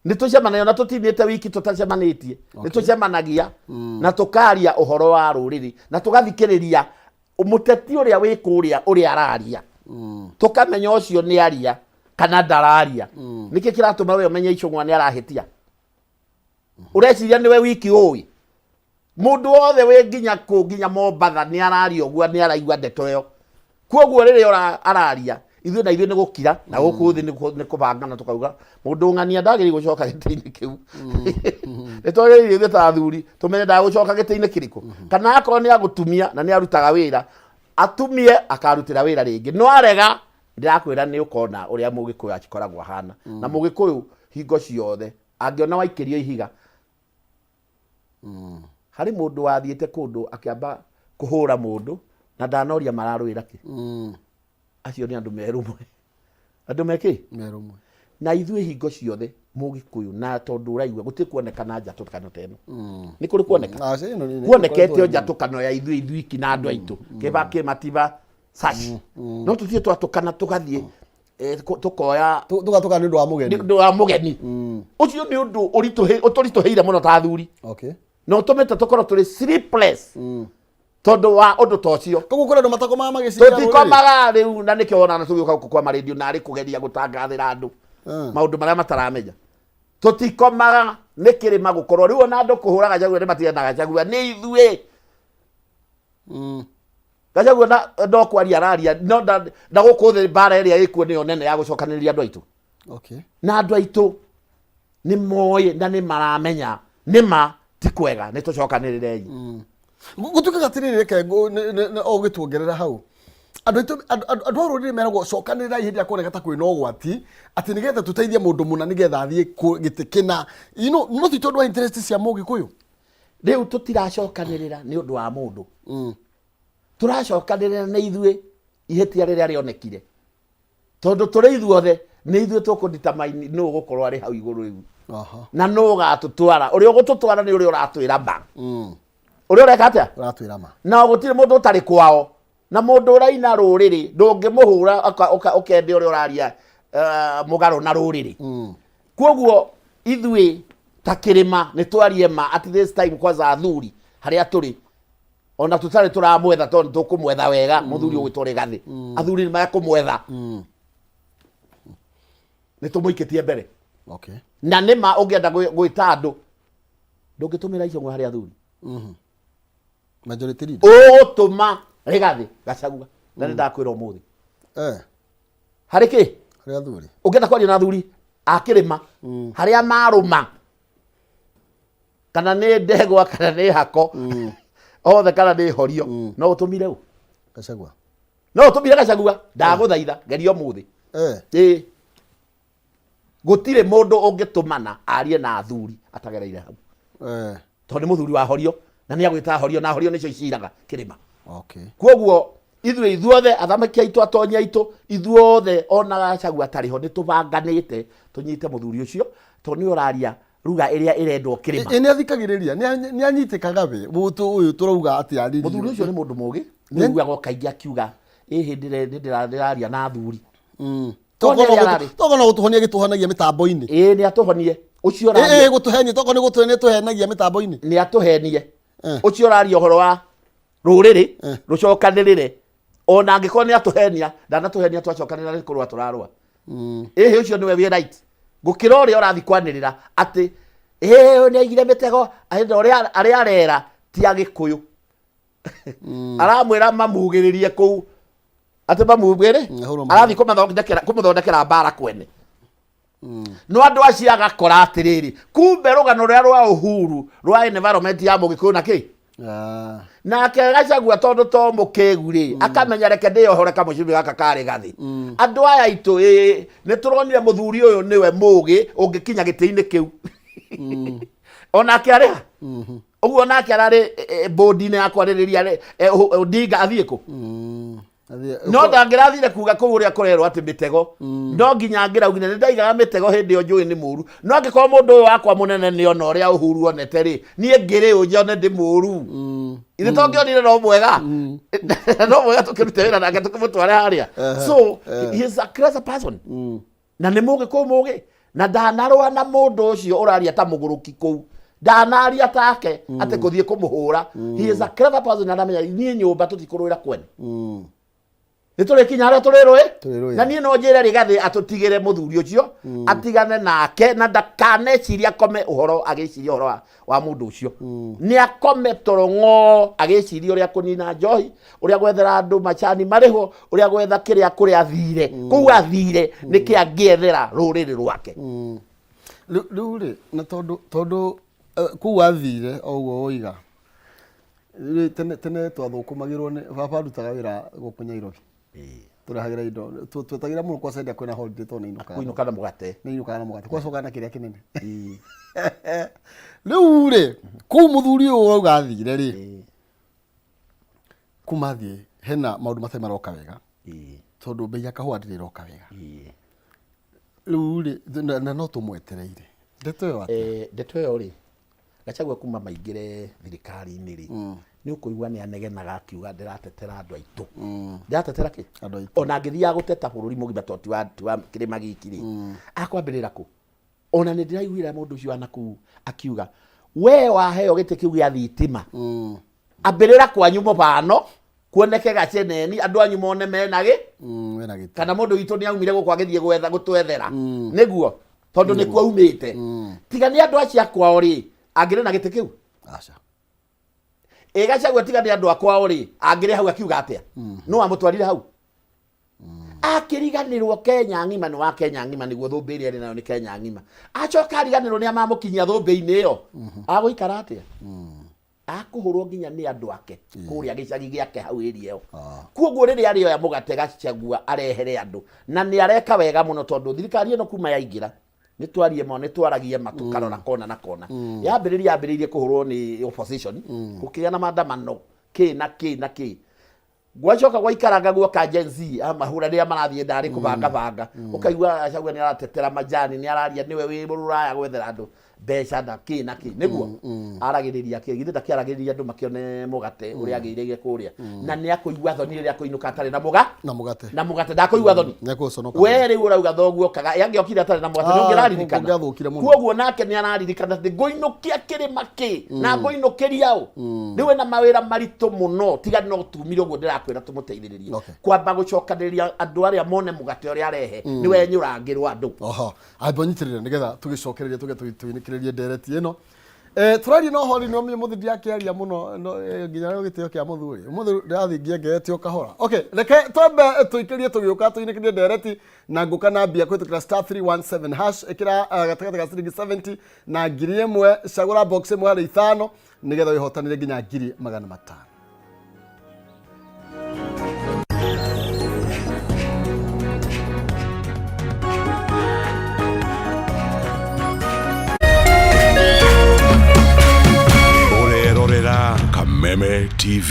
Nĩ tũcemanagia na tũtinĩte wiki tũtacemanĩtie. Nĩ tũcemanagia na tũkaria ũhoro wa rũrĩrĩ na tũgathikĩrĩria mũteti ũrĩa wĩ kũrĩa ũrĩa araria. Tũkamenya ũcio nĩ aria kana ndararia. Nĩkĩ kĩratũma we ũmenye Icũng'wa nĩ arahĩtia? Ũreciria nĩwe wiki ũĩ? Mũndũ wothe wĩ nginya kũ nginya Mombatha nĩ araria ũguo, nĩ araigua ndeto ĩyo. Kwoguo rĩrĩa araria, ithuĩ na ithuĩ nĩ gũkira, na gũkũ thĩ nĩ kũbangana tũkauga, mũndũ ng'ania ndagĩrĩirwo gũcoka gĩtĩ-inĩ kĩu. Nĩ twagĩrĩire ithuĩ ta athuri tũmenye ndagũcoka gĩtĩ-inĩ kĩrĩkũ. Kana akorwo nĩ agũtumia na nĩ arutaga wĩra, atumie akarutĩra wĩra rĩngĩ. No arega, ndĩrakwĩra nĩ ũkona ũrĩa Mũgĩkũyũ akoragwo ahana. Na Mũgĩkũyũ hingo ciothe angĩona waikĩrio ihiga, Harĩ mũndũ wathiĩte kũndũ akĩamba kũhũra mũndũ na ndanoria mararũĩra kĩ. Acio nĩ andũ merũmwe. Andũ me kĩ? Merũmwe. Na ithuĩ hingo ciothe Mũgĩkũyũ na tondũ ũraigua gũtirĩ kuonekana njatũkano ta ĩno. Nĩ kũrĩ kuoneka? Aca, ĩno nĩ- nĩ- Kuonekete o njatũkano ya ithuĩ ithuiki na andũ aitũ. Kĩba kĩmatiba saci. No tũthiĩ twatũkana tũgathiĩ. Tũkoya Tũgatũka nĩ ũndũ wa mũgeni. Nĩ ũndũ wa mũgeni. Ũcio nĩ ũndũ ũtũritũhĩire mũno ta athuri na ũtũmĩte tũkorwo tũrĩ sleepless tondũ wa ũndũ ta ũcio. Koguo kũrĩ andũ matakomaga magĩciria rũrĩrĩ. Tũtikomaga rĩu, na nĩkĩo wonaga tũgĩũka gũkũ kwa marendio na arĩ kũgeria gũtangathĩra andũ maũndũ marĩa mataramenya. Tũtikomaga nĩ kĩrĩma gũkorwo rĩu ona andũ kũhũra Gachagua nĩ matirenda Gachagua nĩ ithuĩ. Gachagua na no kwaria araria no na gũkũ thĩ mbara ĩrĩa ĩkuo nĩyo nene ya gũcokanĩrĩria andũ aitũ. Na andũ aitũ nĩ moĩ na nĩ maramenya nĩ ma ti kwega nĩ tũcokanĩrĩrei. Gũtuĩkaga atĩrĩrĩ, reke o ũgĩtuongerera hau, andũ aitũ, andũ a rũrĩrĩ meragwo cokanĩrĩrai hĩndĩ ĩrĩa kuoneka ta kwĩna ũgwati, atĩ nĩgetha tũteithie mũndũ mũna nĩgetha athiĩ gĩtĩ kĩna, no ti tondũ wa interest cia mũgĩkũyũ. Rĩu tũtiracokanĩrĩra nĩ ũndũ wa mũndũ, tũracokanĩrĩra nĩ ithuĩ ihĩtia rĩrĩa rĩonekire, tondũ tũrĩ ithuothe nĩ ithuĩ tũkũ-determine nũ ũgũkorwo arĩ hau igũrũ rĩu na nũ ũgatũtwara. Ũrĩa ũgũtũtwara nĩ ũrĩa ũratwĩra ma. Ũrĩa ũreka atĩa? Ũratwĩra ma. Na gũtirĩ mũndũ ũtarĩ kwao, na mũndũ ũraina rũrĩrĩ ndũngĩmũhũra ũkende ũrĩa ũraria mũgarũ na rũrĩrĩ. Koguo ithuĩ ta kĩrĩma nĩ twarie ma at this time, kwanza athuri harĩa tũrĩ, ona tũtarĩ tũramwetha tondũ nĩ tũkũmwetha wega mũthuri ũgwĩtwo Rigathĩ. Athuri nĩ mekũmwetha, nĩ tũmũikĩtie mbere. Na nĩ ma ũngĩenda gwĩta andũ ndũngĩtũmĩra icong'o harĩ athuri. Majority leader. Ũgũtũma Rigathĩ Gachagua, na nĩ ndakwĩra ũmũthĩ. Harĩ kĩ? Harĩ athuri. Ũngĩenda kwaria na athuri a kĩrĩma harĩa marũma, kana nĩ ndegwa kana nĩ hako othe kana nĩ horio, no ũtũmire ũ? Gachagua. No ũtũmire Gachagua. Ndagũthaitha, geria ũmũthĩ. Ĩĩ, gũtirĩ mũndũ ũngĩtũmana arie na athuri atagereire hau, tondũ nĩ mũthuri wa horio na nĩ agwĩta horio, na horio nĩcio iciraga kĩrĩma. Koguo ithuĩ ithuothe, athamaki aitũ, atonyi aitũ, ithuothe, ona Gachagua atarĩ ho, nĩ tũbanganĩte tũnyite mũthuri ũcio tondũ nĩwe ũraria ruga ĩrĩa ĩrendwo kĩrĩma. Ĩ nĩ athikagĩrĩria, nĩ anyitĩkaga we ũyũ tũrauga atĩ arĩrie? Mũthuri ũcio nĩ mũndũ mũgĩ, nĩ ũiguaga o kaingĩ akiuga ĩ hĩndĩ ĩrĩa ndĩraria na athuri. Tondũ nĩ ararĩ. Tokorwo no gũtũhonia gĩtũhonagia mĩtambo-inĩ. Ĩĩ, nĩ atũhonie ũcio ũraria. Ĩ gũtũhenia, tokorwo nĩ gũtũhenia tũhenagia mĩtambo-inĩ. Nĩ atũhenie ũcio ũraria ũhoro wa rũrĩrĩ rũcokanĩrĩre, ona angĩkorwo nĩ atũhenia, ndanatũhenia, twacokanĩrĩra nĩ kũrũa tũrarũa. Ĩhĩ, ũcio nĩwe wĩ right gũkĩra ũrĩa ũrathiĩ kwanĩrĩra atĩ ĩĩ ũyũ nĩ aigire mĩtego hĩndĩ ũrĩa arĩa arera ti agĩkũyũ, aramwĩra mamugĩrĩrie kũu atĩ mamugĩrĩ. Ahũrwo. Arathiĩ kũmũthondekera mbara kwene, no andũ acio agakora atĩrĩrĩ, kumbe rũgano rũrĩa rwa Uhuru rwa environment ya mũgĩkũyũ na kĩ. Nake Gachagua, tondũ to mũkĩgu rĩ, akamenya reke ndĩyohore kamũcibi gaka karĩ gathĩ. Andũ aya aitũ, ĩĩ nĩ tũronire mũthuri ũyũ nĩwe mũgĩ ũngĩkinya gĩtĩ-inĩ kĩu, onake arĩ ha ũguo, nake ararĩ bodi-inĩ ya kwarĩrĩria Odinga athiĩ kũ. No ndangĩrathire kuga kũu ũrĩa kũrerwo atĩ mĩtego, no nginya angĩraugire nĩ ndaigaga mĩtego hĩndĩ ĩyo njũĩ nĩ mũru, no angĩkorwo mũndũ ũyũ wakwa mũnene nĩ ona ũrĩa Uhuru onete rĩ, niĩ ngĩrĩ ũ njone ndĩ mũru? Ithe tongĩonire no mwega, no mwega tũkĩrute wĩra nake tũkĩmũtware harĩa. So he is a clever person na nĩ mũgĩ kũu mũgĩ, na ndanarũa na mũndũ ũcio ũraria ta mũgũrũki kũu, ndanaria take atĩ kũthiĩ kũmũhũra. He is a clever person na ndamenya niĩ nyũmba tũtikũrũĩra kwene, nĩ tũrĩkinya harĩa tũrĩrũĩ. Tũrĩrũĩra. Na niĩ no njĩre Rigathĩ atũtigĩre mũthuri ũcio, atigane nake na ndakaneciria akome ũhoro agĩciria ũhoro wa mũndũ ũcio. Nĩ akome toro ng'o agĩciria ũrĩa kũnina njohi, ũrĩa gwethera andũ macani marĩhwo, ũrĩa gwetha kĩrĩa kũrĩa athire kũu athire nĩkĩ angĩethera rũrĩrĩ rwake. Rĩu rĩ, na tondũ kũu athire o ũguo woiga rĩ, tene tene twathũkũmagĩrwo nĩ baba, arutaga wĩra gũkũ Nairobi, tũrehagĩra indo, twetagĩra mũno kwa hĩndĩ kwĩna holiday tondũ nĩ inũkaga. Kũinũka na mũgate. Nĩ inũkaga na mũgate, gwacoka na kĩrĩa kĩnene. Rĩu rĩ, kũu mũthuri ũyũ ũrauga athire rĩ, kuma athiĩ hena maũndũ matarĩ maroka wega, tondũ mbei ya kahũa ndĩrĩ ĩroka wega. Rĩu rĩ, na no tũmwetereire ndeto ĩyo atĩa? Ndeto ĩyo rĩ, Gachagua kuma maingĩre thirikari-inĩ rĩ, Nĩ ũkũigua nĩ anegenaga akiuga ndĩratetera andũ aitũ. Ndĩratetera kĩ? Andũ aitũ. Ona angĩthiaga gũteta bũrũri mũgima to ti wa kĩrĩma gĩkĩ rĩ, akwambĩrĩra kũ? Ona nĩ ndĩraiguire mũndũ ũcio wanakuu akiuga we waheo gĩtĩ kĩu gĩa thitima, ambĩrĩra kwanyu mũbano kuoneke gaceneni andũ anyu mone mena gĩ Wena gĩtĩ. Kana mũndũ witũ nĩ aumire gũkũ agĩthiĩ gwetha gũtwethera nĩguo tondũ nĩkuo aumĩte. Tiga nĩ andũ acio akwao rĩ, angĩrĩ na gĩtĩ kĩu? Aca. Ĩ Gachagua, tiga nĩ andũ akwao rĩ, angĩrĩ hau akiuga atĩa? No amũtwarire hau akĩriganĩrwo Kenya ng'ima nĩ wa Kenya ng'ima, nĩguo thũmbĩ ĩrĩa arĩ nayo nĩ Kenya ng'ima. Acoka ariganĩrwo nĩ amamũkinyia thũmbĩ-inĩ ĩyo, agũikara atĩa? Akũhũrwo nginya nĩ andũ ake kũrĩa gĩcagi gĩake hau ĩria ĩyo. Kuoguo rĩrĩa arĩoya mũgate Gachagua arehere andũ, na nĩ areka wega mũno, tondũ thirikari ĩno kuma yaingĩra nĩ twarie ma, nĩ twaragie ma, tũkarora kona na kona. Yambĩrĩirie kũhũrwo nĩ opposition, gũkĩgĩa na maandamano kĩ na kĩ na kĩ, gwacoka gwaikaranga guoka Gen Z amahũra rĩrĩa marathiĩ ndarĩ kũbanga banga, ũkaigua Gachagua nĩ aratetera majani, nĩ araria nĩwe wĩ rũraya gwethera andũ mbeca na kĩ na kĩ, nĩguo aragĩrĩria kĩ, githĩ ndakĩaragĩrĩria andũ makĩone mũgate ũrĩa agĩrĩire kũrĩa, na nĩ akũigua thoni rĩrĩa akũinũka atarĩ na mũga Na mũgate. Na mũgate ndakũigua thoni. Nĩ ekũconoka. We rĩu ũrauga thoguo kaga angĩokire atarĩ na mũgate, nĩ ũngĩraririkana? Kũngĩathũkire mũno. Kuoguo nake nĩ araririkana atĩ ngũinũkia kĩrĩma kĩ na ngũinũkĩria ũ. Rĩu ena mawĩra maritũ mũno, tiga no tumire ũguo ndĩrakwĩra tũmũteithĩrĩrie kwamba gũcokanĩrĩria andũ arĩa mone mũgate ũrĩa arehe nĩ wenyũrangĩrwo andũ. Oho amba nyitĩrĩre nĩgetha tũgĩcokererie tũge tũinĩkĩrĩrie ndereti ĩno. Tũraria na ũhoro nĩ ũmenye mũthĩ ndiakĩaria mũno no, nginya rĩu gĩtĩo kĩa mũthuri ũmũthĩ ndĩrathiĩ ngĩengete o kahora. Okay, reke twambe tũikĩrie, tũgĩũka tũinĩkĩrie ndereti na ngũka na mbia kũhĩtũkĩra *317#. Ĩkĩra gatagatĩ ga ciringi 70 na 1000, cagũra box ĩmwe harĩ ithano nĩgetha wĩhotanĩre nginya 500,000. Ũrerorera Kameme TV.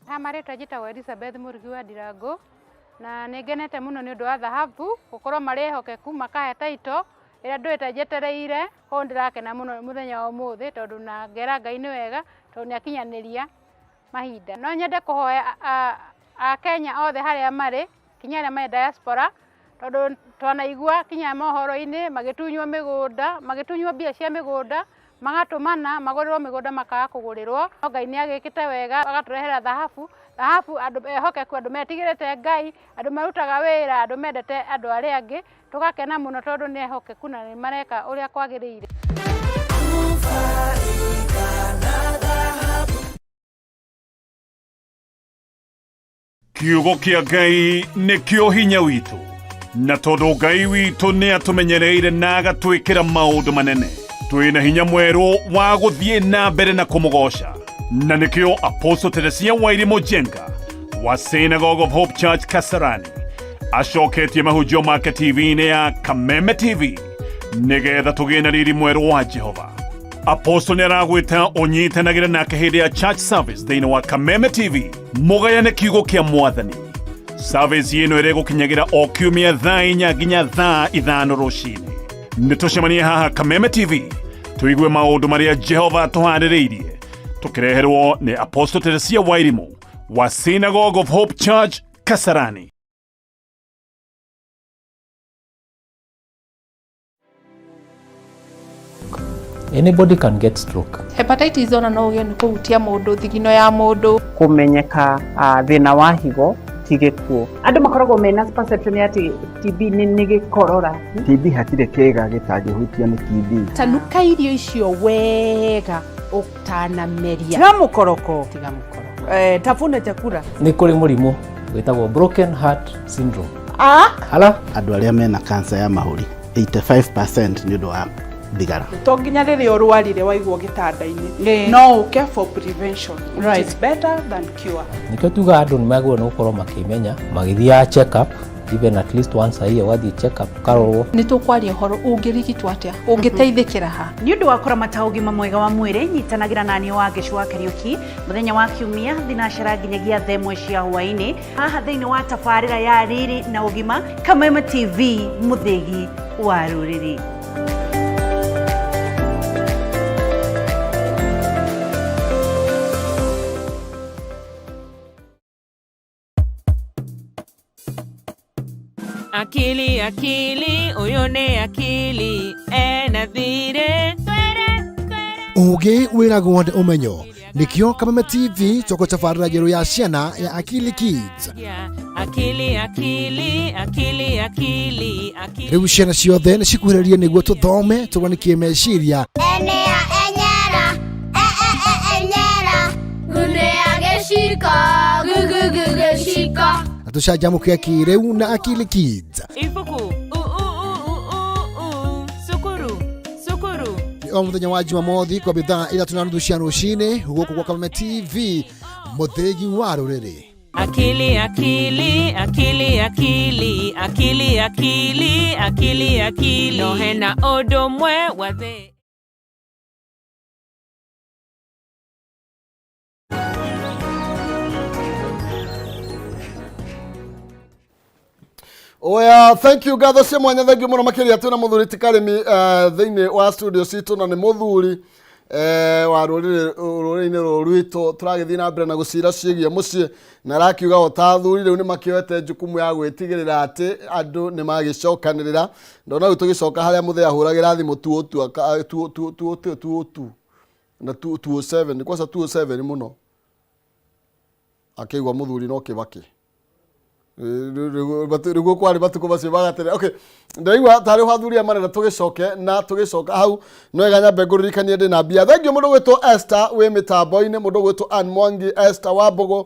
Ha marĩtwa njĩtagwo Elizabeth Mũrugi wa Ndirango, na nĩ ngenete mũno nĩ ũndũ wa thahabu gũkorwo marĩ ehokeku makahe title ĩrĩa ndũĩte njetereire. Koguo ndĩrakena mũno mũthenya wa ũmũthĩ, tondũ na ngera Ngai nĩ wega tondũ nĩ akinyanĩria mahinda. No nyende kũhoya Akenya othe harĩa marĩ, kinya arĩa marĩ diaspora, tondũ twanaigua kinya mohoro-inĩ magĩtunywo mĩgũnda, magĩtunywo mbia cia mĩgũnda, magatũmana magũrĩrwo mĩgũnda makaga kũgũrĩrwo. No Ngai nĩ agĩkĩte wega agatũrehera thahabu, thahabu andũ ehokeku, andũ metigĩrĩte Ngai, andũ marutaga wĩra, andũ mendete andũ arĩa angĩ, tũgakena mũno tondũ nĩ ehokeku na nĩ mareka ũrĩa kwagĩrĩire. Kiugo kĩa Ngai nĩkĩo hinya witũ, na tondũ Ngai witũ nĩ atũmenyereire na agatwĩkĩra maũndũ manene, twĩna hinya mwerũ wa gũthiĩ na mbere na kũmũgoca, na nĩkĩo Apostle Teresia Wairimu Njenga wa Synagogue of Hope Church Kasarani acoketie mahunjio make TV-inĩ ya Kameme TV nĩgetha tũgĩe na riri mwerũ wa Jehova. Apostle nĩ aragwĩta ũnyitanagĩre nake hĩndĩ ya church service thĩinĩ wa Kameme TV, mũgayane kiugo kĩa Mwathani. Service ĩno ĩrĩgũkinyagĩra o kiumia thaa 4 nginya thaa 5 rũcinĩ. Nĩ tũcemanie haha Kameme TV tũigue maũndũ marĩa Jehova atũharĩrĩirie, tũkĩreherwo nĩ Apostle Teresia Wairimu wa Synagogue of Hope Church Kasarani. Anybody can get stroke. Hepatitis ona no ũgĩe nĩ kũhutia mũndũ thigino ya mũndũ. Kũmenyeka thĩna wa higo ti gĩkuũ. Andũ makoragwo mena perception ya atĩ TB nĩ gĩkorora. TB hatirĩ kĩga gĩtangĩhutio nĩ TB. Tanuka irio icio wega ũtanameria. Tiga mũkoroko. Tiga mũkoroko. Tafuna chakula. Nĩ kũrĩ mũrimũ wĩtagwo broken heart syndrome. Ah? Hala? Andũ arĩa mena cancer ya mahũri 85% nĩ ũndũ wa thigara. To nginya rĩrĩa ũrwarire waigwo gĩtanda-inĩ, no ũke for prevention, which is better than cure. Nĩkĩo tugaga andũ nĩ magĩrĩirwo nĩ gũkorwo makĩmenya magĩthiaga check up even at least once a year, ũgathiĩ check up ũkarorwo. Nĩ tũkwaria ũhoro ũngĩrigitwo atĩa, ũngĩteithĩkĩra ha. Nĩ ũndũ wa kũramata ũgima mwega wa mwĩrĩ, nyitanagĩra na niĩ Wangeci wa Kariũki mũthenya wa kiumia thinacara nginyagia thaa 1 cia hwaĩ-inĩ haha thĩinĩ wa tabarĩra ya Riri na Ũgima, Kameme TV, mũthĩgi wa rũrĩrĩ. Akili akili ũyũ nĩ akili ena thirĩ. Ũgĩ wĩragwo nĩ ũmenyo nĩkĩo Kameme TV tũgũtabarĩra njerũ ya ciana ya Akili Kids. Akili akili akili akili akili. Rĩu ciana ciothe nĩ cikuhĩrĩrie nĩguo tũthome tũganikie meciria Enea enyera, e e e enyera, gunea gĩciko, gu gu gu gĩciko. Na tũcanjamũke kĩrĩu na Akili Kids. Ibuku u u u u u u cukuru cukuru. Nĩ o mũthenya wa Jumamothi kwambia thaa 3:30 cia rũcinĩ gũkũ gwa Kameme TV mũthĩgi wa rũrĩrĩ. Akili akili akili akili akili akili akili akili no hena ũndũ ũmwe wa thĩ. Oya, thank you ngatho cia mwanya thank you muno makiria twina muthuri ti karimi thiini wa studio citu na ni muthuri wa ruriri ruriri-inĩ rũrũ rwitũ tũragĩthiĩ na mbere na gũcira ciĩgiĩ mũciĩ na arakiuga o ta athuri rĩu nĩ makĩoete jukumu ya gwĩtigĩrĩra atĩ andũ nĩ magĩcokanĩrĩra ndona rĩu tũgĩcoka harĩa mũthee ahũragĩra thimũ tuo tu tuo tuo tuo tuo tuo tu na tuo tuo 7 kwaca tuo 7 mũno akĩigua mũthuri no kĩbakĩ rĩguo kwarĩ matukũ macio magatene okay ndaigua tarĩ athuri aya marenda tũgĩcoke na tũgĩcoka hau no wega nyambe ngũririkanie ndĩ na mbia thengiũ mũndũ gwĩtwo Esther wĩ mĩtambo-inĩ mũndũ gwĩtwo Ann Mwangi Esther Wambũgũ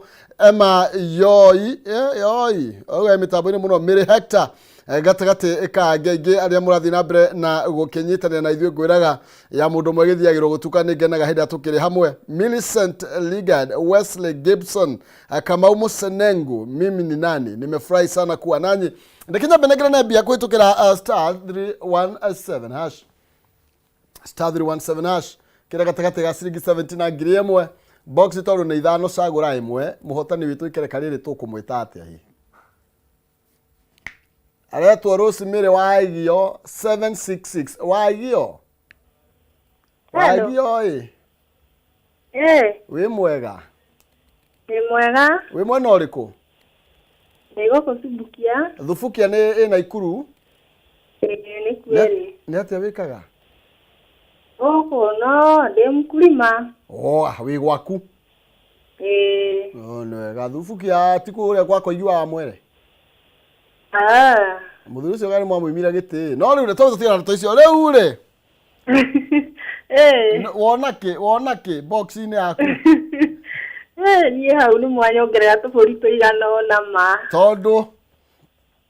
Emma Yoi Yoi auga mĩtambo-inĩ mũno Mary Hector gatagatĩ ka angĩ aingĩ arĩa mũrathiĩ na mbere na gũkĩnyitanĩra na ithuĩ ngwĩraga ya mũndũ ũmwe gĩthiagĩrwo gũtuka nĩ ngenaga hĩndĩ ĩrĩa tũkĩrĩ hamwe Millicent Ligard Wesley Gibson Kamau Musenengu mimi ni nani nimefurahi sana kuwa nanyi ndikinya mbenengere na mbia kũhĩtũkĩra star 317 hash star 317 hash kĩrĩa gatagatĩ ga ciringi 70 na 1000 box tondũ nĩ ithano cagũra ĩmwe mũhotani witũ ikereka rĩrĩ tũkũmwĩta atĩa hihi aretwo Rosemary Waigio 766 Waigio Waigio ĩ wĩ mwega Nĩ mwega wĩ mwena ũrĩkũ ndĩ gũkũ Subukia Thubukia nĩ ĩ Naikuru nĩ kweri nĩ atĩa wĩkaga gũkũ no ndĩ mkulima oh wĩ gwaku ĩĩ oh nĩ wega Thubukia ti kũrĩa gwakwa iguaga mwere ah mũthuri ũcio gari mwamũimire gĩtĩ no rĩu tondũ tũtigana na icio rĩu rĩ wona kĩ wona kĩ box-inĩ yaku niĩ hau nĩ mwanyongerera tũbũri tũigana ũna ma tondũ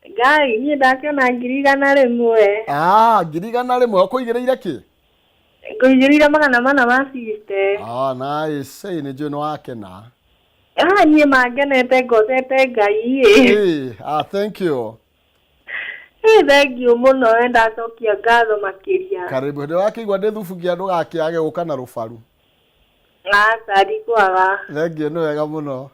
Ngai niĩ ndakĩona 100,000. Ah, 100,000 ũkũigĩrĩire kĩ Ngũigĩrĩire 400 ma sixty. Ah, nice ĩ nĩ njũĩ nĩ wakena Ah, niĩ mangenete ngocete Ngai ĩ. Ĩ, ah, thank you Ĩ thank you mũno we ndacokia ngatho makĩria. Karibu hĩndĩ wakĩigua ndĩ thubukia ndũgakĩage gũka na rũbaru Aca ndikwaga. Thank you nĩ wega mũno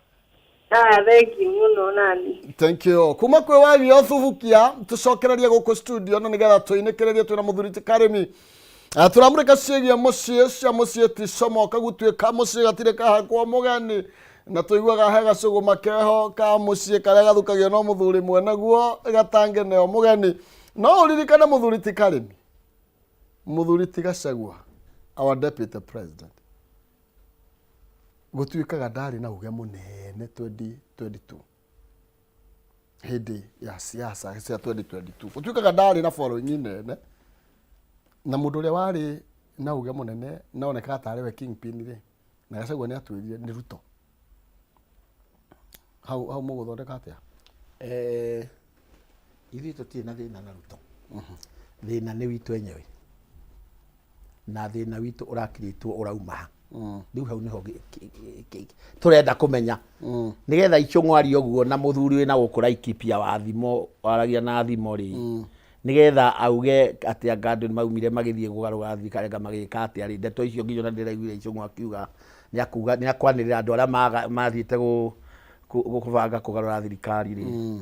Aya thank you mũno nani. Thank you kuma kwĩ wagio thubukia tũcokererie gũkũ studio na nĩgetha tũinĩkĩrĩrie twĩna mũthuri ti karĩmi tũramũrĩka ciĩgiĩ mũciĩ cia mũciĩ ti comoka gũtuĩka mũciĩ gatirĩ kahakwo mũgeni na tũiguaga he gacũgũma keho ka mũciĩ karĩa gathukagio no mũthuri mwene guo gatangĩneo mũgeni no ũririkane mũthuri ti karĩmi mũthuri ti Gachagua our deputy president gũtuĩkaga ndarĩ na uge mũnene 2022 hĩndĩ ya siasa cia 2022 gũtuĩkaga ndarĩ na following nene na mũndũ ũrĩa warĩ na uge mũnene na onekaga tarĩ we kingpin rĩ na Gachagua nĩ atwĩrire nĩ Ruto hau hau mũgũthondeka atĩa ithuĩ tũtirĩ na thĩna na Ruto thĩna nĩ witũ enyewe na thĩna witũ ũrakirĩtwo ũrauma ha rĩu hau nĩho tũrenda kũmenya nĩgetha Ichung'wa arie ũguo na mũthuri wĩna gũkũ Laikipia wa thimo waragia na thimo rĩ nĩgetha auge atĩ anga andũ nĩmaumire magĩthiĩ kũgarũra thirikari anga magĩka atĩa rĩ ndeto icio nginya ona ndĩraiguire Ichung'wa akiuga nĩakuga nĩakwanĩrĩra andũ arĩa mathiĩte gũbanga kũgarũra thirikari rĩ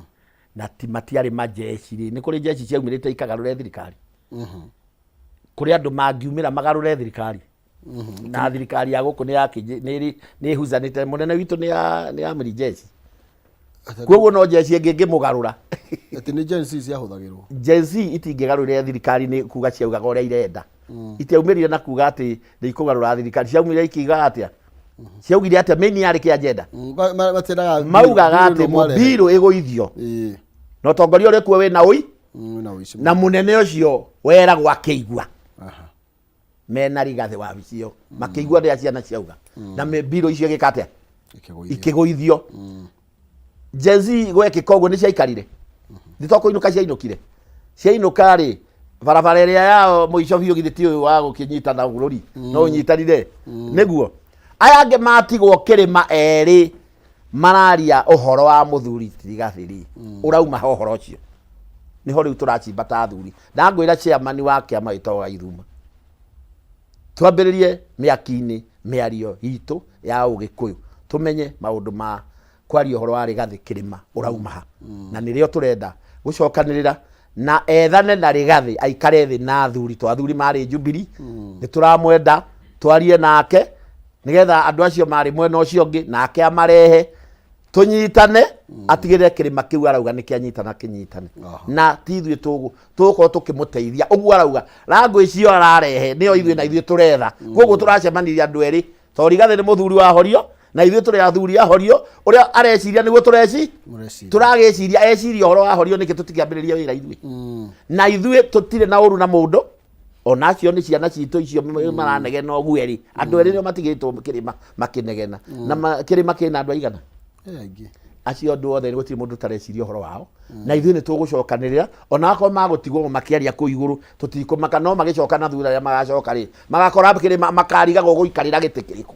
na ti matiarĩ majeshi rĩ nĩ kũrĩ jeshi ciaumĩrĩte ikagarũre thirikari kũrĩ andũ mangiumĩra magarũre thirikari na thirikari ya gũkũ nĩ ĩhuzanĩte mũnene witũ nĩ amri jeshi Koguo no jeshi ĩngĩ ĩngĩmũgarũra. Atĩ nĩ Gen Z ciahũthagĩrwo. Gen Z itingĩgarũrĩra thirikari nĩ kuga ciaugaga ũrĩa irenda. Itiaumĩrire na kuga atĩ nĩ ikũgarũra thirikari, ciaumĩrire ikiuga atĩa? Ciaugire atĩa? Main yarĩ kĩ agenda? Matiendaga Maugaga bill atĩ ĩno mwarehe. mũbirũ ĩgũithio na ũtongoria ũrĩ kuo wĩna ũi Wĩna ũici na mũnene ũcio weragwo akĩigua mena Rigathĩ wa wabici ĩyo makĩigua rĩrĩa ciana ciauga na mbirũ icio igĩka atĩa? Ikĩgũithio. Gen Z gwekĩka ũguo nĩ ciaikarire, nĩ to kũinũka ciainũkire, ciainũka rĩ barabara ĩrĩa yao mũico biũ githĩ ti ũyũ wa gũkĩnyitana bũrũri no ũnyitanire nĩguo aya angĩ matigwo kĩrĩma erĩ mararia ũhoro wa mũthuri ti Rigathĩ rĩ ũrauma ha ũhoro ũcio nĩho rĩu tũracimba ta athuri. Ndangwĩra chairman wa kĩama gĩtagwo Gaithuma twambĩrĩrie mĩaki-inĩ mĩario itũ ya ũgĩkũyũ tũmenye maũndũ ma kwaria ũhoro wa Rigathĩ kĩrĩma ũrauma ha, na nĩrĩo tũrenda gũcokanĩrĩra na ethane na Rigathĩ aikare thĩ na athuri to athuri marĩ Jubilee nĩ tũramwenda twarie nake nĩgetha andũ acio marĩ mwena ũcio ũngĩ nake amarehe tũnyitane atigĩrĩre kĩrĩma kĩu arauga nĩ kĩanyitana kĩnyitane na ti ithuĩ tũgũkorwo tũkĩmũteithia ũguo arauga rangũ icio ararehe nĩyo ithuĩ na ithuĩ tũretha. Koguo tũracemanirie andũ erĩ to Rigathĩ nĩ mũthuri wa horio na ithuĩ tũrĩ athuri a horio ũrĩa areciria nĩguo tũreci tũragĩciria eciria ũhoro wa horio nĩkĩ tũtikĩambĩrĩria wĩra ithuĩ na ithuĩ tũtirĩ na ũru na mũndũ ona acio nĩ ciana citũ icio maranegena ũguo erĩ andũ erĩ nĩo matigĩtwo kĩrĩma makĩnegena na kĩrĩma kĩna andũ aigana? Aingĩ. Acio andũ othe gũtirĩ mũndũ ũtareciria ũhoro wao na ithuĩ nĩ tũgũcokanĩrĩra ona akorwo magũtigwo makĩaria kũu igũrũ tũtikũmaka no magĩcoka na thutha arĩa magacoka rĩ magakora kĩrĩma makarigagwo gũikarĩra gĩtĩ kĩrĩkũ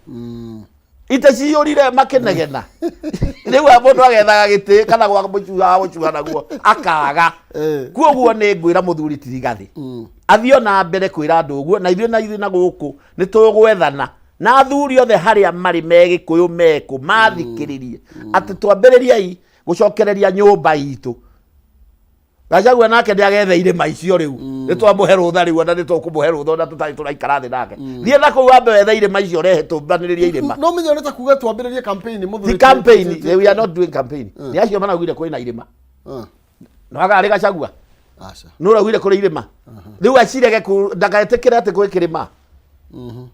ite ciyũrire makĩnegena rĩu mũndũ agethaga gĩtĩ kana gwa mũcuha gũcuha naguo akaga. Kuoguo nĩ ngwĩra mũthuri ti Rigathĩ athiĩ ona mbere kwĩra andũ ũguo na ithuĩ na ithuĩ na gũkũ nĩ tũgwethana na athuri othe harĩa marĩ me Gĩkũyũ mekũ mathikĩrĩrie atĩ twambĩrĩriei gũcokereria nyũmba itũ. Gachagua nake nĩ agethe irĩma icio rĩu nĩ twamũhe rũtha rĩu ona nĩ tũkũmũhe rũtha ona tũtarĩ tũraikara thĩ nake. Thiĩ na kũu wambe wethe irĩma icio rehe tũmbanĩrĩrie irĩma. No menye nĩ ta kuga twambĩrĩrie campaign mũthuri. Ti campaign, we are not doing campaign. Nĩ acio maraugire kwĩna irĩma no agarĩ Gachagua Aca. nĩ ũraugire kũrĩ irĩma rĩu acirege ndakaetĩkĩre atĩ kwĩ kĩrĩma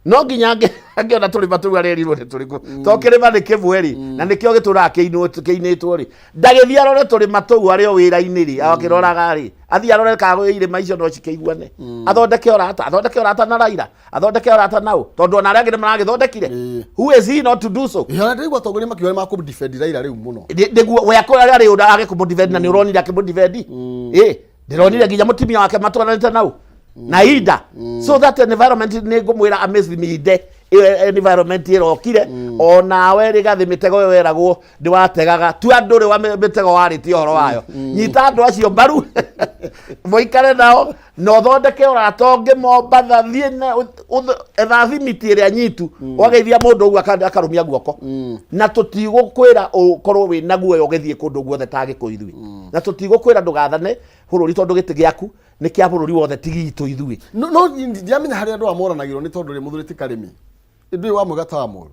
no nginya angĩona tũrĩma tũu arerirwo nĩ tũrĩkũ to kĩrĩma nĩ kĩmwe rĩ na nĩkĩo gĩtũraga kĩinĩtwo rĩ ndagĩthiĩ arore tũrĩma tũu arĩ o wĩra-inĩ rĩ akĩroraga rĩ athiĩ arore kana irĩma icio no cikĩiguane athondeke ũrata athondeke ũrata na Raila athondeke ũrata nao tondũ ona arĩa angĩ nĩ maragĩthondekire. Who is he not to do so? Ĩĩ, ona ndĩraigua atongoria makiuga nĩ makũ defend Raila rĩu mũno. Nĩguo we akorwo arĩ ũndũ age kũmũdefend na nĩ ũronire akĩmũdefend. Ĩ ndĩronire nginya mũtumia wake matwaranĩte nau na ida so that environment nĩ ngũmwĩra amĩciminde ĩyo environment ĩrokire onawe Rigathĩ mĩtego ĩyo weragwo nĩ wategaga tua ndũrĩ wa mĩtego warĩtie ũhoro wayo nyita andũ acio mbaru mũikare nao na ũthondeke ũrata ũngĩ Mombatha thiĩ na etha thimiti ĩrĩa nyitu wageithia mũndũ ũguo akarũmia guoko na tũtigũkwĩra ũkorwo wĩ na guoya ũgĩthiĩ kũndũ guothe ta Gĩkũyũ ithuĩ na tũtigũkwĩra ndũgathane bũrũri tondũ gĩtĩ gĩaku nĩ kĩa bũrũri wothe ti gitũ ithuĩ. No ndiramenya harĩa andũ aya moranagĩrwo nĩ tondũ rĩ mũthuri ti Karĩmi ndũĩ wa mwega ta wa mũru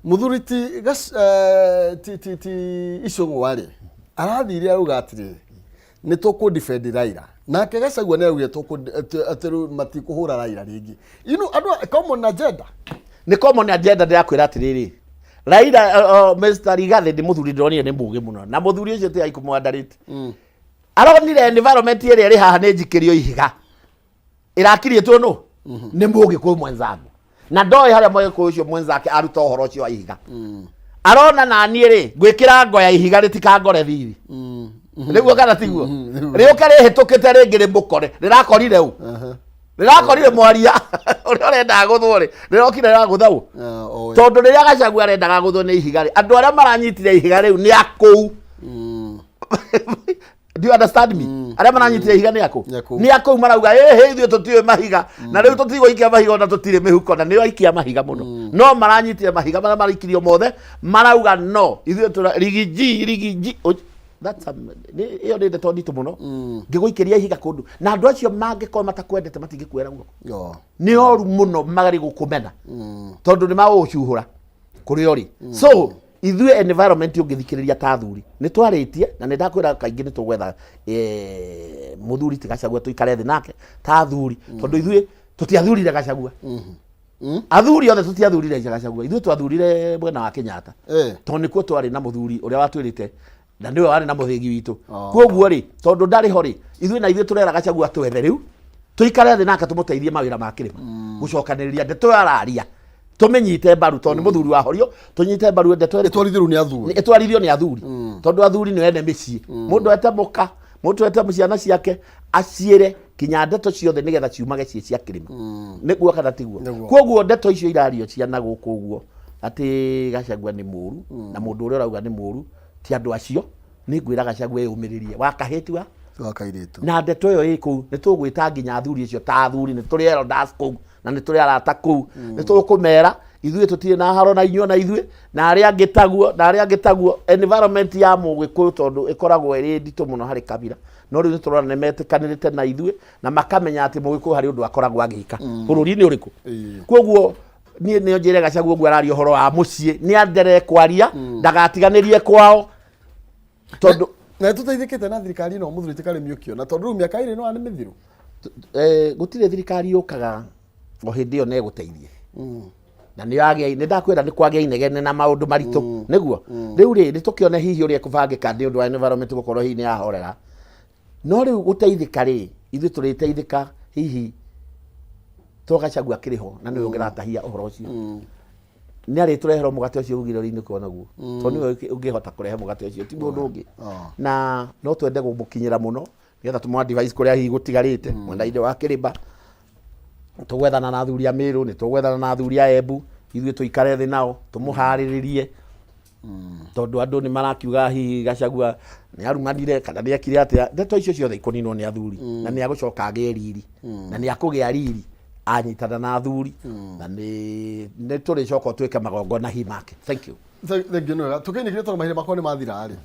mũthuri ti ti ti ti Icũng'wa rĩ arathire arauga atĩrĩrĩ nĩ tũkũ defend Raila nake Gachagua nĩ araugire atĩ rĩu matikũhũra Raila rĩngĩ andũ common agenda. Nĩ common agenda ndĩrakwĩra atĩrĩrĩ Raila Mr. Rigathĩ nĩ mũthuri ndĩronire nĩ mũgĩ mũno na mũthuri ũcio ti aikũmwandarĩte aronire environment ĩrĩa ĩrĩ haha nĩ njikĩrio ihiga ĩrakirĩtwo nũ nĩ mũgĩkũyũ mwenzangu na ndoĩ harĩa mũgĩkũyũ ũcio mwenzake aruta ũhoro ũcio wa ihiga arona naniĩ rĩ ngwĩkĩra ngo ya ihiga rĩtikangore thiri nĩguo kana tiguo rĩũke rĩhĩtũkĩte rĩngĩ rĩmũkore rĩrakorire ũ rĩrakorire mwaria ũrĩa ũrendaga gũthwo rĩ rĩrokire rĩragũtha ũ tondũ rĩrĩa Gachagua arendaga gũthwo nĩ ihiga rĩ andũ arĩa maranyitire ihiga rĩu nĩ akũu. Do you understand me? Arĩa maranyitire ihiga nĩ akũ? Nĩ akũu marauga ĩhĩ ithuĩ tũtiũĩ mahiga na rĩu tũtigũikia mahiga ona tũtirĩ mĩhuko na nĩo aikia mahiga mũno no maranyitire mahiga marĩa maraikirio mothe marauga no ithuĩ tũra rigiji rigiji That's a, ĩyo nĩ ndeto nditũ mũno ngĩgũikĩria ihiga kũndũ na andũ acio mangĩkorwo matakwendete matingĩkuoera guoko nĩ oru mũno marĩ gũkũmena tondũ nĩ magũgũcuhũra kũrĩa ũrĩ so Ithuĩ environment ũngĩthikĩrĩria ta athuri nĩ twarĩtie, na nĩ ndakwĩra kaingĩ nĩ tũgwetha mũthuri ti Gachagua tũikare thĩ nake ta athuri, tondũ ithuĩ tũtiathurire Gachagua. Athuri othe tũtiathurire Gachagua, ithuĩ twathurire mwena wa Kenyatta, tondũ nĩkuo twarĩ na mũthuri ũrĩa watwĩrĩte na nĩwe warĩ na mũthĩgi witũ. Koguo rĩ, tondũ ndarĩ ho rĩ, ithuĩ na ithuĩ tũrera Gachagua twethe rĩu tũikare thĩ nake tũmũteithie mawĩra ma kĩrĩma, gũcokanĩrĩria ndeto ĩyo araria tũmĩnyite mbaru, tondũ nĩ mũthuri wa horio, tũnyite mbaru ndeto ĩrĩkũ? Ĩtwarithio rĩu nĩ athuri. Ĩtwarithio nĩ athuri, tondũ athuri nĩ ene mĩciĩ. Mũndũ ete mũka, mũndũ ete ciana ciake, aciĩre kinya ndeto ciothe nĩgetha ciumage ciĩ cia kĩrĩma. Nĩguo kana tiguo? Nĩguo. Koguo ndeto icio irario ciana gũkũ ũguo atĩ Gachagua nĩ mũru, na mũndũ ũrĩa ũrauga nĩ mũru ti andũ acio. Nĩ ngwĩra Gachagua eyũmĩrĩrie wakahĩtua wa kairĩtu. Na ndeto ĩyo ĩ kũu, nĩ tũgwĩta nginya athuri acio ta athuri, nĩ tũrĩ elders kũu na nĩ tũrĩ arata kũu, nĩ tũkũmera ithuĩ tũtirĩ na haro na inyuĩ, na ithuĩ na arĩa angĩ taguo, na arĩa angĩ taguo. Environment ya mũgĩkũyũ tondũ ĩkoragwo ĩrĩ nditũ mũno harĩ kabira, no rĩu nĩ tũrona nĩ metĩkanĩrĩte na ithuĩ na makamenya atĩ mũgĩkũyũ harĩ ũndũ akoragwo agĩka bũrũri-inĩ ũrĩkũ. Koguo niĩ nĩ njĩre Gachagua ũguo araria ũhoro wa mũciĩ nĩ andere kwaria, ndagatiganĩrie kwao, tondũ na tũteithĩkĩte na thirikari ĩno mũthuri ti Karĩmi ũkĩona, tondũ rĩu mĩaka ĩrĩ no nĩ mĩthiru. Gũtirĩ thirikari yũkaga o hĩndĩ ĩyo na ĩgũteithie, na nĩ yagĩa, nĩ ndakwĩra nĩ kwagĩa inegene na maũndũ maritũ. Nĩguo rĩu rĩ, nĩ tũkĩone hihi ũrĩa ĩkũbangĩka nĩ ũndũ wa environment gũkorwo hihi nĩ yahorera. No rĩu gũteithĩka rĩ, ithuĩ tũrĩteithĩka hihi to Gachagua akĩrĩ ho na nĩwe ũngĩratahia ũhoro ũcio, nĩ arĩtũrehera mũgate ũcio ugire ũrĩ nĩkuo naguo, tondũ nĩwe ũngĩhota kũrehe mũgate ũcio, ti mũndũ ũngĩ. Na no twende gũmũkinyĩra mũno nĩgetha tũmũ advise kũrĩa hihi gũtigarĩte mwena-inĩ wa kĩrĩma. Tũgwethana na athuri a Mĩrũ, nĩ tũgwethana na athuri a Embu, ithuĩ tũikare thĩ nao tũmũharĩrĩrie, tondũ andũ nĩ marakiuga hihi Gachagua nĩ arumanire kana nĩ ekire atĩa. Ndeto icio ciothe ikũninwo nĩ athuri, na nĩ agũcoka agĩe riri, na nĩ akũgĩa riri anyitana na athuri, na nĩ tũrĩcoka twĩke magongona hi make. Thank you. Thank you, nĩ wega tũkĩinĩkire tondũ mahinda makwa nĩ mathira rĩ.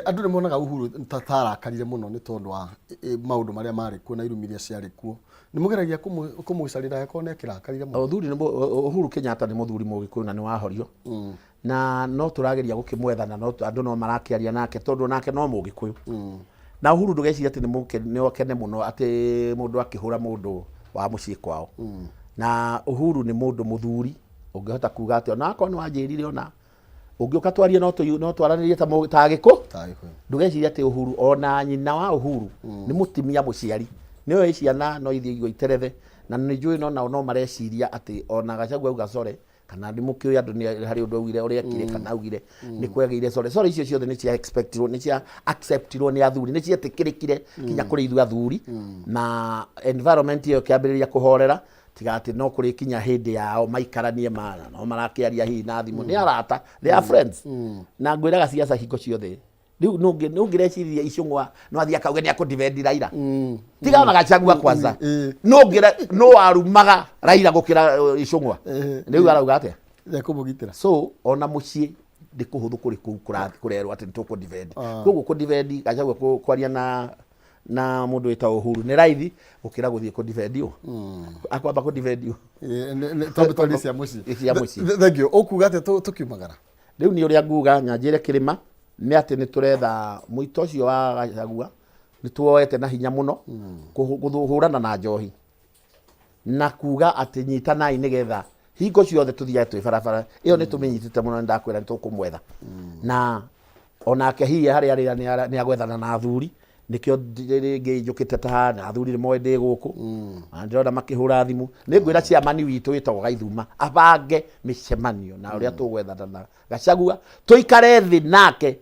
Andũ nĩ monaga Uhuru ta tarakarire mũno nĩ tondũ wa maũndũ marĩa marĩ kuo na irumi iria ciarĩ kuo. Nĩ mũgeragia kũmũcarĩra angĩkorwo nĩ akĩrakarire mũno? Ũthuri nĩ Uhuru Kenyatta nĩ mũthuri mũgĩkũyũ na nĩ wahorio, na no tũrageria gũkĩmwetha, na no andũ no marakĩaria nake, tondũ nake no mũgĩkũyũ. Na Uhuru ndũgeciria atĩ nĩ akene mũno atĩ mũndũ akĩhũra mũndũ wa mũciĩ kwao. Na Uhuru nĩ mũndũ mũthuri ũngĩhota kuga atĩ ona akorwo nĩ wanjĩrire, ona ũngĩũka twarie, no twaranĩrie ta Agĩkũ. Ndũgeciria atĩ Uhuru, ona nyina wa Uhuru nĩ mũtimia mũciari, nĩ oĩ ciana no ithiĩ igua iterethe, na nĩ njũĩ no nao no mareciria atĩ ona Gachagua auga sorry, kana nĩ mũkĩũĩ andũ nĩ harĩ ũndũ augire ũrĩa ekire, kana augire nĩ kwagĩire sorry sorry, icio ciothe nĩ cia expectirwo, nĩ cia acceptirwo nĩ athuri, nĩ cietĩkĩrĩkire kinya kũrĩ ithuĩ athuri, na environment ĩyo ĩkĩambĩrĩria kũhorera, tiga atĩ no kũrĩkinya hĩndĩ yao maikaranie mana no marakĩaria hihi na thimũ, nĩ arata, they are friends. Na ngwĩraga ciaca hingo ciothe rĩu nũngĩreciria Icũng'wa no athiĩ akauge nĩ akũdefend Raila, tiga ona Gachagua kwanza, nũ warumaga Raila gũkĩra Icũng'wa? Rĩu arauga atĩa? Nĩekũmũgitĩra. So ona mũciĩ nĩ kũhũthũ kũrĩ kũu kũrerwo atĩ nĩ tũkũ-defend. Koguo kũ-defend Gachagua, kwaria na mũndũ wĩtagwo Uhuru nĩ raithi gũkĩra gũthiĩ kũ-defend ũ akwamba kũ-defend ũ. Tondũ twarie cia mũciĩ. Cia mũciĩ. Thank you. Ũkuga atĩa tũkiumagara? Rĩu nĩ ũrĩa nguga nyanjĩre kĩrĩma nĩ atĩ nĩ tũretha mũito ũcio wa Gachagua, nĩ tuoete na hinya mũno kũhũrana na njohi na kuga atĩ nyitanai nĩgetha hingo ciothe tũthiage twĩ barabara ĩyo, nĩ tũmĩnyitĩte mũno. Nĩ ndakwĩra nĩ tũkũmwetha, na onake hihi harĩa arĩ nĩ agwethana na athuri, nĩkĩo rĩngĩ njũkĩte ta haha, na athuri nĩ moĩ ndĩ gũkũ, na ndĩrona makĩhũra thimũ. Nĩ ngwĩra chairman witũ wĩtagwo Gaithuma abange mĩcemanio na ũrĩa tũgwethana na Gachagua, tũikare thĩ nake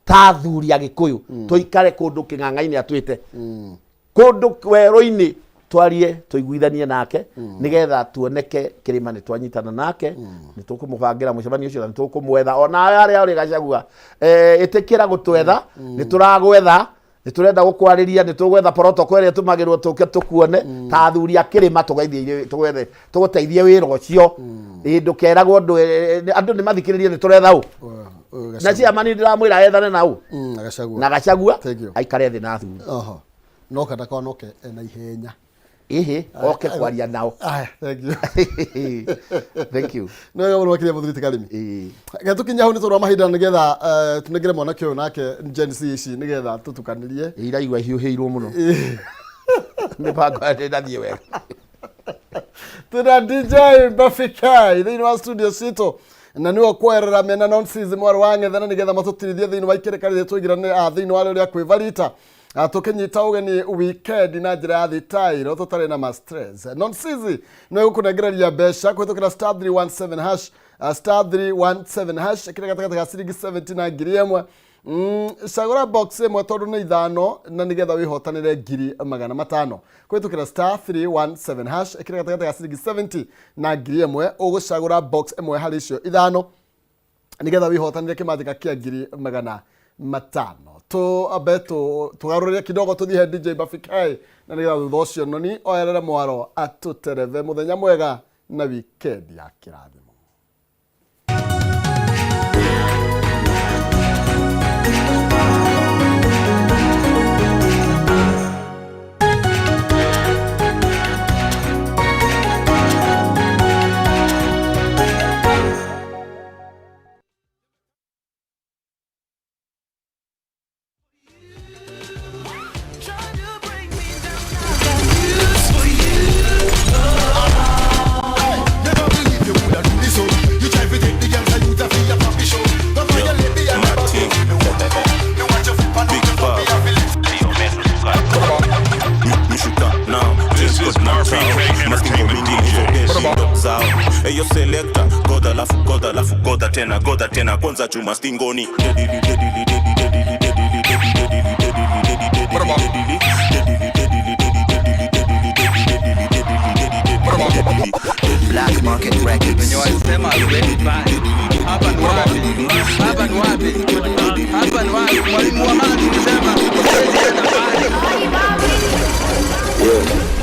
ta athuri a Gĩkũyũ, tũikare kũndũ kĩng'ang'a-inĩ atwĩte kũndũ werũ-inĩ, twarie tũiguithanie nake nĩgetha tuoneke kĩrĩma nĩ twanyitana nake. Nĩ tũkũmũbangĩra mũcemanio ũcio na nĩ tũkũmwetha ona arĩa ũrĩ Gachagua, ĩtĩkĩra gũtwetha, nĩ tũragwetha, nĩ tũrenda gũkwarĩria, nĩ tũgwetha protocol ĩrĩa tũmagĩrwo tũke tũkuone ta athuri a kĩrĩma, tũgeithie, tũgwethe tũgũteithie wĩra ũcio. Ĩ ndũkeragwo ũndũ, andũ nĩ mathikĩrĩrie, nĩ tũretha ũ na ciamani, ndĩramwĩra ethane na ũ Na Gachagua. Na Gachagua. Thank you. Aikare thĩ na athuri. Oho. No kata konoke ena ihenya. Ĩhĩ, oke kwaria nao. Aya, thank you. Thank you. Nĩ wega mũno makĩria mũthuri ti Karimi. Reke tũkinye hau nĩ tondũ wa mahinda nĩgetha tũnengere mwanake ũyũ nake Gen Z ici nĩgetha tũtukanĩrie. Iraigua hiũhĩirwo mũno. Mĩbango ndĩnathiĩ wega. Twĩna DJ Bafikai thĩinĩ wa studio citũ na nĩwe kwerera mena nonsense mwarĩ wa ng'ethana nĩgetha matũtirithie thĩinĩ wa ikĩrĩka rĩrĩa twaingĩra thĩinĩ wa rĩo rĩa kwĩvarita. Tũkĩnyita ũgeni weekend na njĩra ya thitairo tũtarĩ na ma stress. Nonsense nĩwe gũkũnengereria mbeca kũhĩtũkĩra star 317 hash, star 317 hash kĩrĩa gatagatĩ ga ciringi 70 na 1000. Cagũra box ĩmwe tondũ nĩ ithano na nĩgetha wĩhotanĩre 500,000 kũhĩtũkĩra star 317 hash kĩrĩa gatagatĩ ga ciringi 70 na 1000. Ũgũcagũra box ĩmwe harĩ icio ithano nĩgetha wĩhotanĩre kĩmanjĩka kĩa 500,000. Tũambe tũgarũrĩre kidogo tũthiĩ he DJ Bafikai na nĩgetha thutha ũcio noni oyerere mwaro atũtereve. Mũthenya mwega na weekend ya kĩrathimo. Eyo selector, goda lafu goda lafu goda tena goda tena kwanza chuma stingoni. Dedili dedili dedili dedili dedili dedili dedili dedili dedili dedili dedili dedili dedili dedili dedili. Black Market Records. Hapa ni wapi? Hapa ni wapi? Hapa ni wapi? Mwalimu wa maji kusema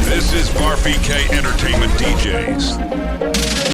This is Barfy K Entertainment DJs.